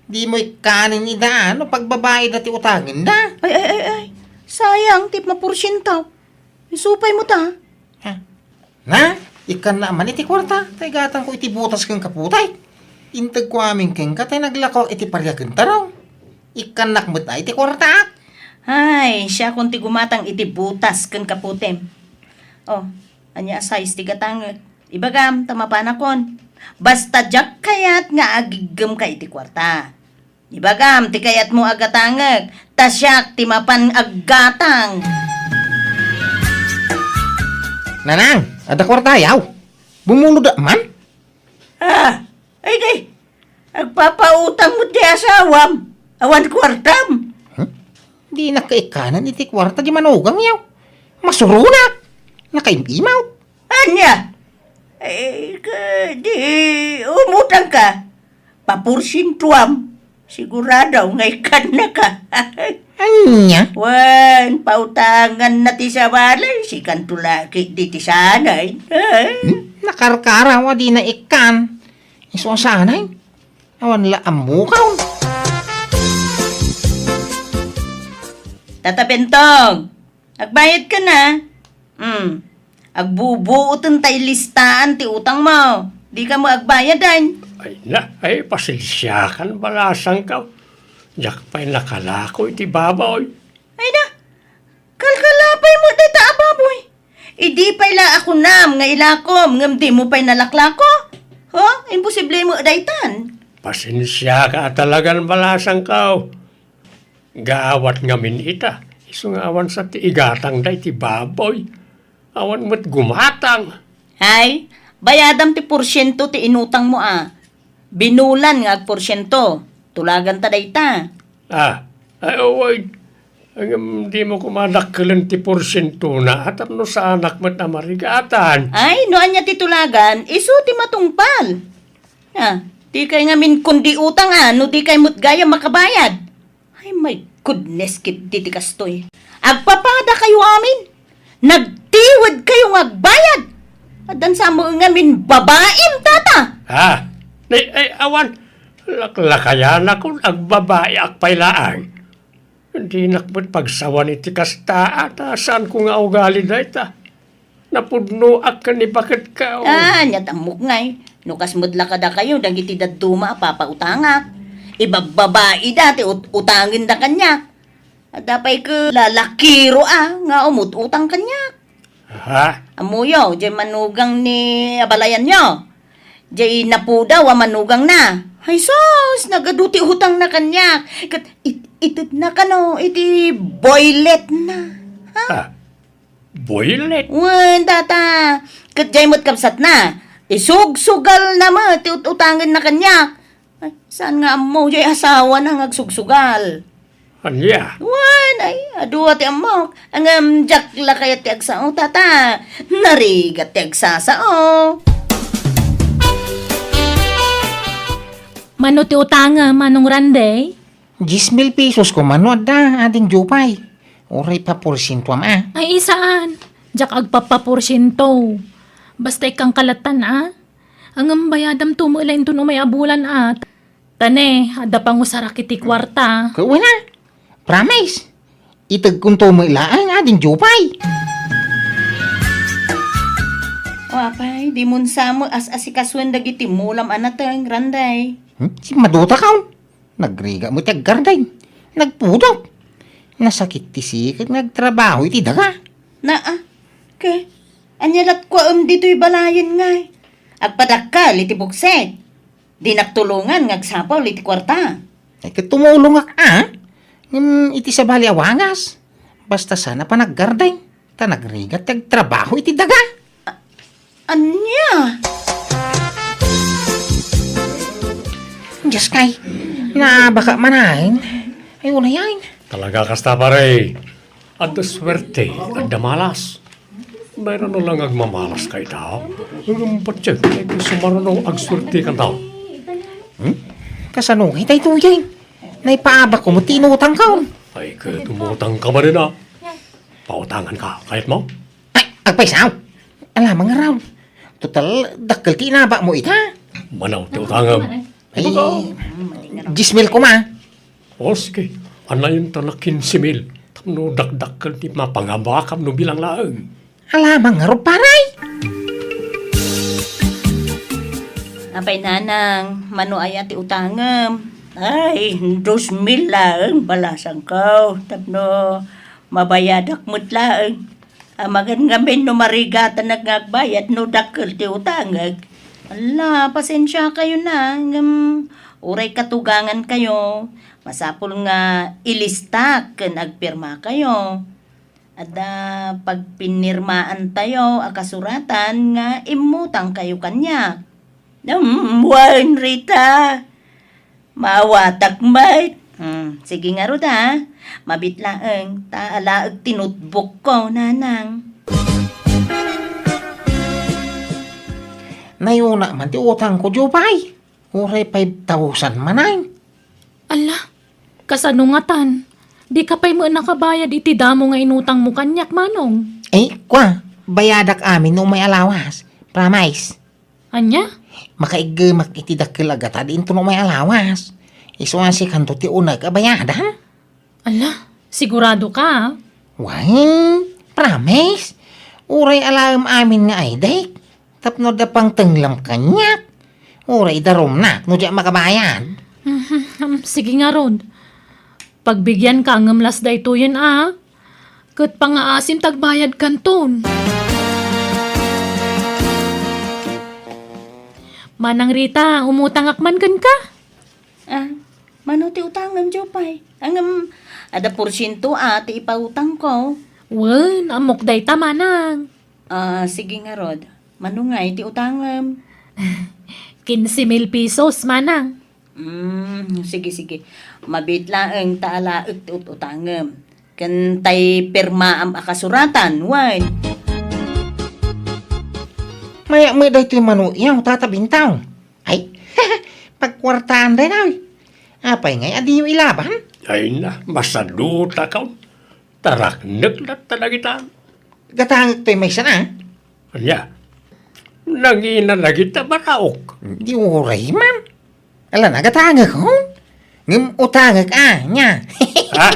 Dimo ikkanen ida no pagbabaida ti utangenda? Ay, ay, ay, ay. Sayang ti maporsientaw. Isu pay met ta. Ha? Na, ikkannak man iti kuarta, ta igatangko iti butas ken kaputek. Integko amin kenka, ta naglako iti pariak ken tarong. Ikkannak met a iti kuartaak. Ay, siakon ti gumatang iti butas ken kaputem. Oh, ania a size ti gatangek? Ibagam, ta mapanakon. Basta diak kayat nga agiggemka iti kuarta. Ibagam ti kayatmo a gatangek, ta siak ti mapan aggatang. Nanang, adda kuartayaw? Bumulodak man? Ah, ay di, agpapautang met ti asawam. Awan kuartam. Hmm? Dinak ikkanen iti kuarta di manugangyaw. Masuronak. Nakaim-imaw. Ania? Eh, ka, di, umutangka. Paporsientuam. Sigurado nga ikkannaka. Ania? Wen, pautanganna ti sabali, sikanto la ketdi ti sanay. Hmm? Nakarkaraw a dina ikkan. Isu a sanay. Awan la ammokaw. Tata Bentong, agbayadka na. Hmm. Agbubuoten tay listaan ti utangmo. Dika met agbayadan. Ay na, ay, pasensiakan, balasangko. Diak pay nakalako iti baboy. Ay na, kalkalapay met dayta a baboy. Idi pay la a kunam nga ilakom ngem dimo pay nalaklako? Ho? Imposible met daytan. Pasensiaka a talagan, balasangko. Gaawat ngamin ita, isu nga awan sa ti igatangda iti baboy. Awan met gumatang. Ay, bayadam ti porsiento ti inutangmo a. Binulan nga agporsiento. Tulaganta dayta. Ah, ay, uy. Ngem dimo koma dakkelen ti porsientona, a, tapno saanak met a marigatan. Ay, no ania ti tulagan, isu ti matungpal. Ah, dikay ngamin kundi utang a, no dikay met gayam makabayad. Ay, my goodness, ketdi ti kastoy. Agpapadakayo amin. Nagtiwedkayo nga agbayad. Addan sa met ngamin babaim, tata. Ah, ay, ay, awan. Laklakayanakon, agbabaiak pay laeng. Dinak met pagsawan iti kasta, a, ta saanko nga ugali dayta. Napudnoak ken ni baketka, o. Ah, ania ti ammok ngay. No kas met la kadakayo dagiti dadduma a papautangak. Ibabbabaida ti ut-, utangenda kaniak. Adda pay ket lalakiro a nga umut-utang kaniak. Ha? Ammoyo, diay manugang ni abalayanyo. Diay napudaw a manugangna. Ay sus, nagadu ti utangna kaniak. Ket it-, itedna kano iti boyletna. Ha? Ah, boylet? Wen, tata. Ket diay met kabsatna. Isugsugalna met ti ut-utangenna kaniak. Ay, saan nga ammo, diay asawana nga agsugsugal? Ania? Wen, ay, adu a ti ammok. Ngem diak la kayat ti agsao, tata. Narigat ti agsasao. Mano ti utangem, Manong Randy? Dies mil pesos koma no adda, Ading Jupay. Uray paporsientoam, a. Ay, saan. Diak agpapaporsiento. Basta ikkan kalatan, a. Ngem bayadam to met la inton umay a bulan, a. Ta ne, adda pangusarak iti kuarta. Ket wen a. Promise. Itegkon to met laeng, Ading Jupay. O, apay, dimon sa met as-asikasuen dagiti mulam a nateng, Randy. Hmm? Simmadutakon. Nagrigat met ti aggarden. Nagpudot. Nasakit ti siket nga agtrabaho iti daga. Naa, ke, ania lat kuaem ditoy balayen ngay? Agpadakkel iti buksit. Dinak tulongan nga agsapul iti kuarta. Ay, ket tumulongak, a. Ngem iti sabali a wagas, basta saan a panaggarden, ta nagrigat ti agtrabaho iti daga. A-, ania? Dios kay, naabaka manen. Ay, unayan. Talaga kasta, pare. Adda suerte, adda malas. Mayroon lang agmamalas kayta. Ngem patiek, ay, sumaruno agsuerte kanta. Hmm? Kasano ngay daytoyen? Naipaabak ko met ti inutangko. Ay, ket umutang ka manen, a. Pautangan ka, kayat mo? Ay, agpayso. Alamang ngarud. Total, dakkel ti inabak mo ita. Mano ti utangem? Ay, dies mil koma. O, sige. Anayenta na kinse mil. Tapno dakdakkel ti mapangabakam no bilang laeng. Alamang ngarud, pare. Apay, nanang, mano aya ti utangem? Ay, dos mil laeng balasangko. Tapno mabayadak met laeng. Amangan ngamin no marigatanak nga agbayad no dakkel ti utangek. Ala, pasensiakayona, ngem uray katugangankayo, masapul nga ilistak ken agpirmakayo. Adda pagpinirmaantayo a kasuratan nga immutangkayo kaniak. Ngem wen, Rita, maawatak met. Hmm, sige ngarud, a. Mabiit laeng, ta alaek ti notebookko, nanang. Nayuna man ti utangko, Jupay. Uray five thousand manen. Ala, kasano ngatan? Dika pay met nakabayad iti damo nga inutangmo kaniak, Manong? Ay, kua, bayadak amin no umay a lawas. Promise. Ania? Makaiggemak iti dakkel a gatad inton umay a lawas. Isu a sikanto ti uneg a bayadan. Ala, sigurado ka, a? Wen, promise. Uray alaem amin nga aydek. Tapno adda pangtenglam kaniak. Uray idarumnak no diak makabayad. Mhm, sige ngarud. Pagbigianka ngem las daytoyen, a. Ket pangaasim ti agbayadkanton. Manang Rita, umutangak man kenka? A, mano ti utangem, Jupay? Ngem, adda porsiento a ti ipautangko. Wen, ammok dayta, manang. A, sige ngarud. Mano ngay ti utangem? Kinse mil pesos, manang. Mm, sige, sige. Mabiit laeng ta alaek ti ut-utangem. Ken tay pirmaam a kasuratan, wen. Mayak met daytoy mano, yaw, Tata Bintaw. Ay, pagkuartaan dayta, oy. Apay ngay a diyo ilaban? Ay na, masadutakon. Taraknek latta dagita. Gatangek toy maysa na. Ania? Nangina dagita baraok. Di uray man. Ala na, gatangek, oh? Ngem utangek, a, nia. Ha?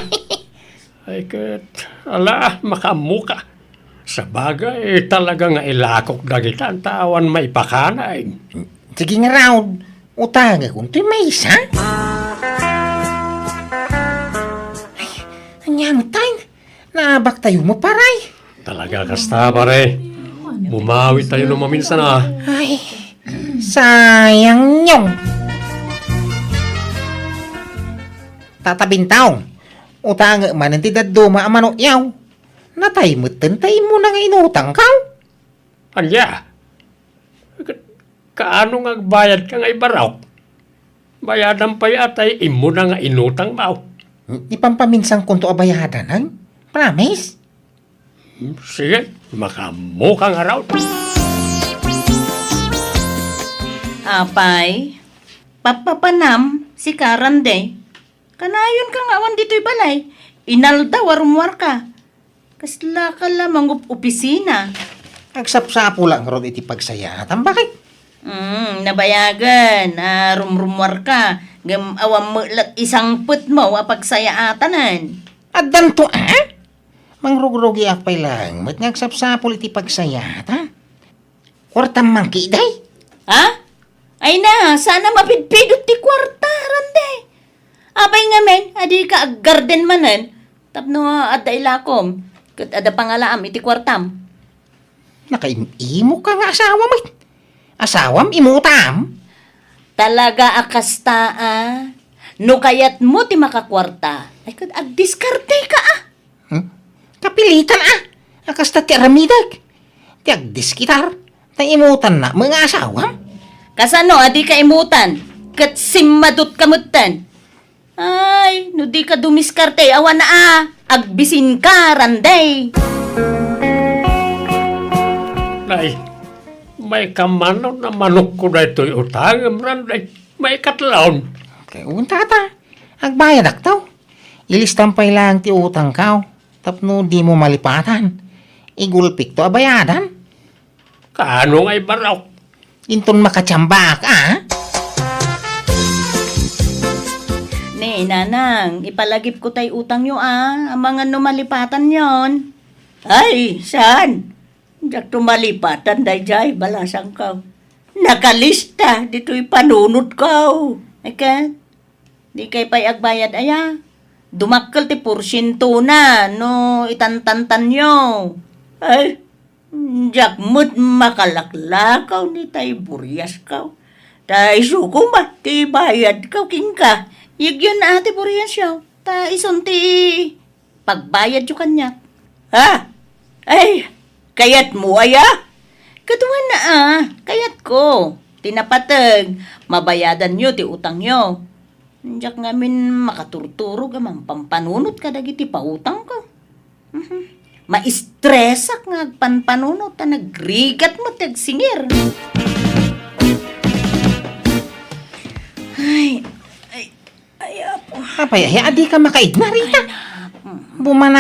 Ay ket, ala, makaammoka. Sabagay, talaga nga ilakok dagita ta awan maipakanay. Sige ngarud, utangekon toy maysa. Ay, ania met tay? Naabaktayo met, pare. Talaga kasta, pare. Bumawi tayo no maminsan, a. Ay, sayang 'yon. Tata Bintang, utangek manen ti dadduma a manokyo. Natay metten ta immuna nga inutangko. Ania? Ka-, kaano nga agbayadka nga ibarok? Bayadan pay a tay immuna nga inutangmo. Ipampaminsankonto a bayadanen. Promise? Hmm, sige, makaammoka ngarud. Apay, papapanam sika, Randay. Kanayonka nga awan ditoy balay. Inaldaw a rummuarka. Kaslaka la mangup-opisina. Agsapsapulak ngarud iti pagsayaatan. Bakit? Hmm, nabayagen a rumrummuarka. Ngem awan met la isangpetmo a pagsayaatanen. Addanto, a? Mangrugrugiak pay laeng met nga agsapsapul iti pagsayaatan. Kuartam man ketdi? Ha? Ay na, saan a mapidpidot ti kuarta, Randay. Apay ngamin, a dika aggarden manen, tapno adda ilakom, ket adda pangalaam iti kuartam. Nakaim-imoka nga asawa met. Asawam, imutam? Talaga a kasta, a. No kayatmo ti makakuarta, ay ket agdiskarteka, a. Hmm? Kapilitan, a. A kasta ti aramidek. Ti agdiskitar, ta imutanna met nga asawam. Kasano a dika imutan? Ket simmadutka metten. Ay, no dika dumiskarte, awan a. Agbisinka, Randay. Nay, maikamanon a manokko daytoy utangem, Randay. Maikatlaon. Kay unta ta. Agbayadakto. Ilistam pay laeng ti utangko tapno dimo malipatan. Igulpikto a bayadan. Kaano nga ibarok? Inton makatiambak, a? Ne, nanang, ipalagipko tay utangyo, a. Amangan no malipatanyon. Ay, saan? Diakto malipatan daydiay, balasangko. Nakalista ditoy panunotko. Ket, dikay pay agbayad aya? Dumakkel ti porsientona no itantantanyo. Ay, diak met makalaklakaw ni tay buriasko. Ta isu koma ti bayadko kenka. Yegyen a ti buriasyo. Ta isun ti pagbayadyo kaniak. Ha? Ay, kayatmo aya? Kaduana a, kayatko. Ti napateg, mabayadanyo ti utangyo. Diak ngamin makaturturog a mampampanunot kadagiti pautangko. Mhm. Maistresak nga agpanpanunot ta nagrigat met ti agsingir. Ay, ay, ay, apo. Apay, ay, adi ka makaigna, Rita? Ay, na. Mm. Bumana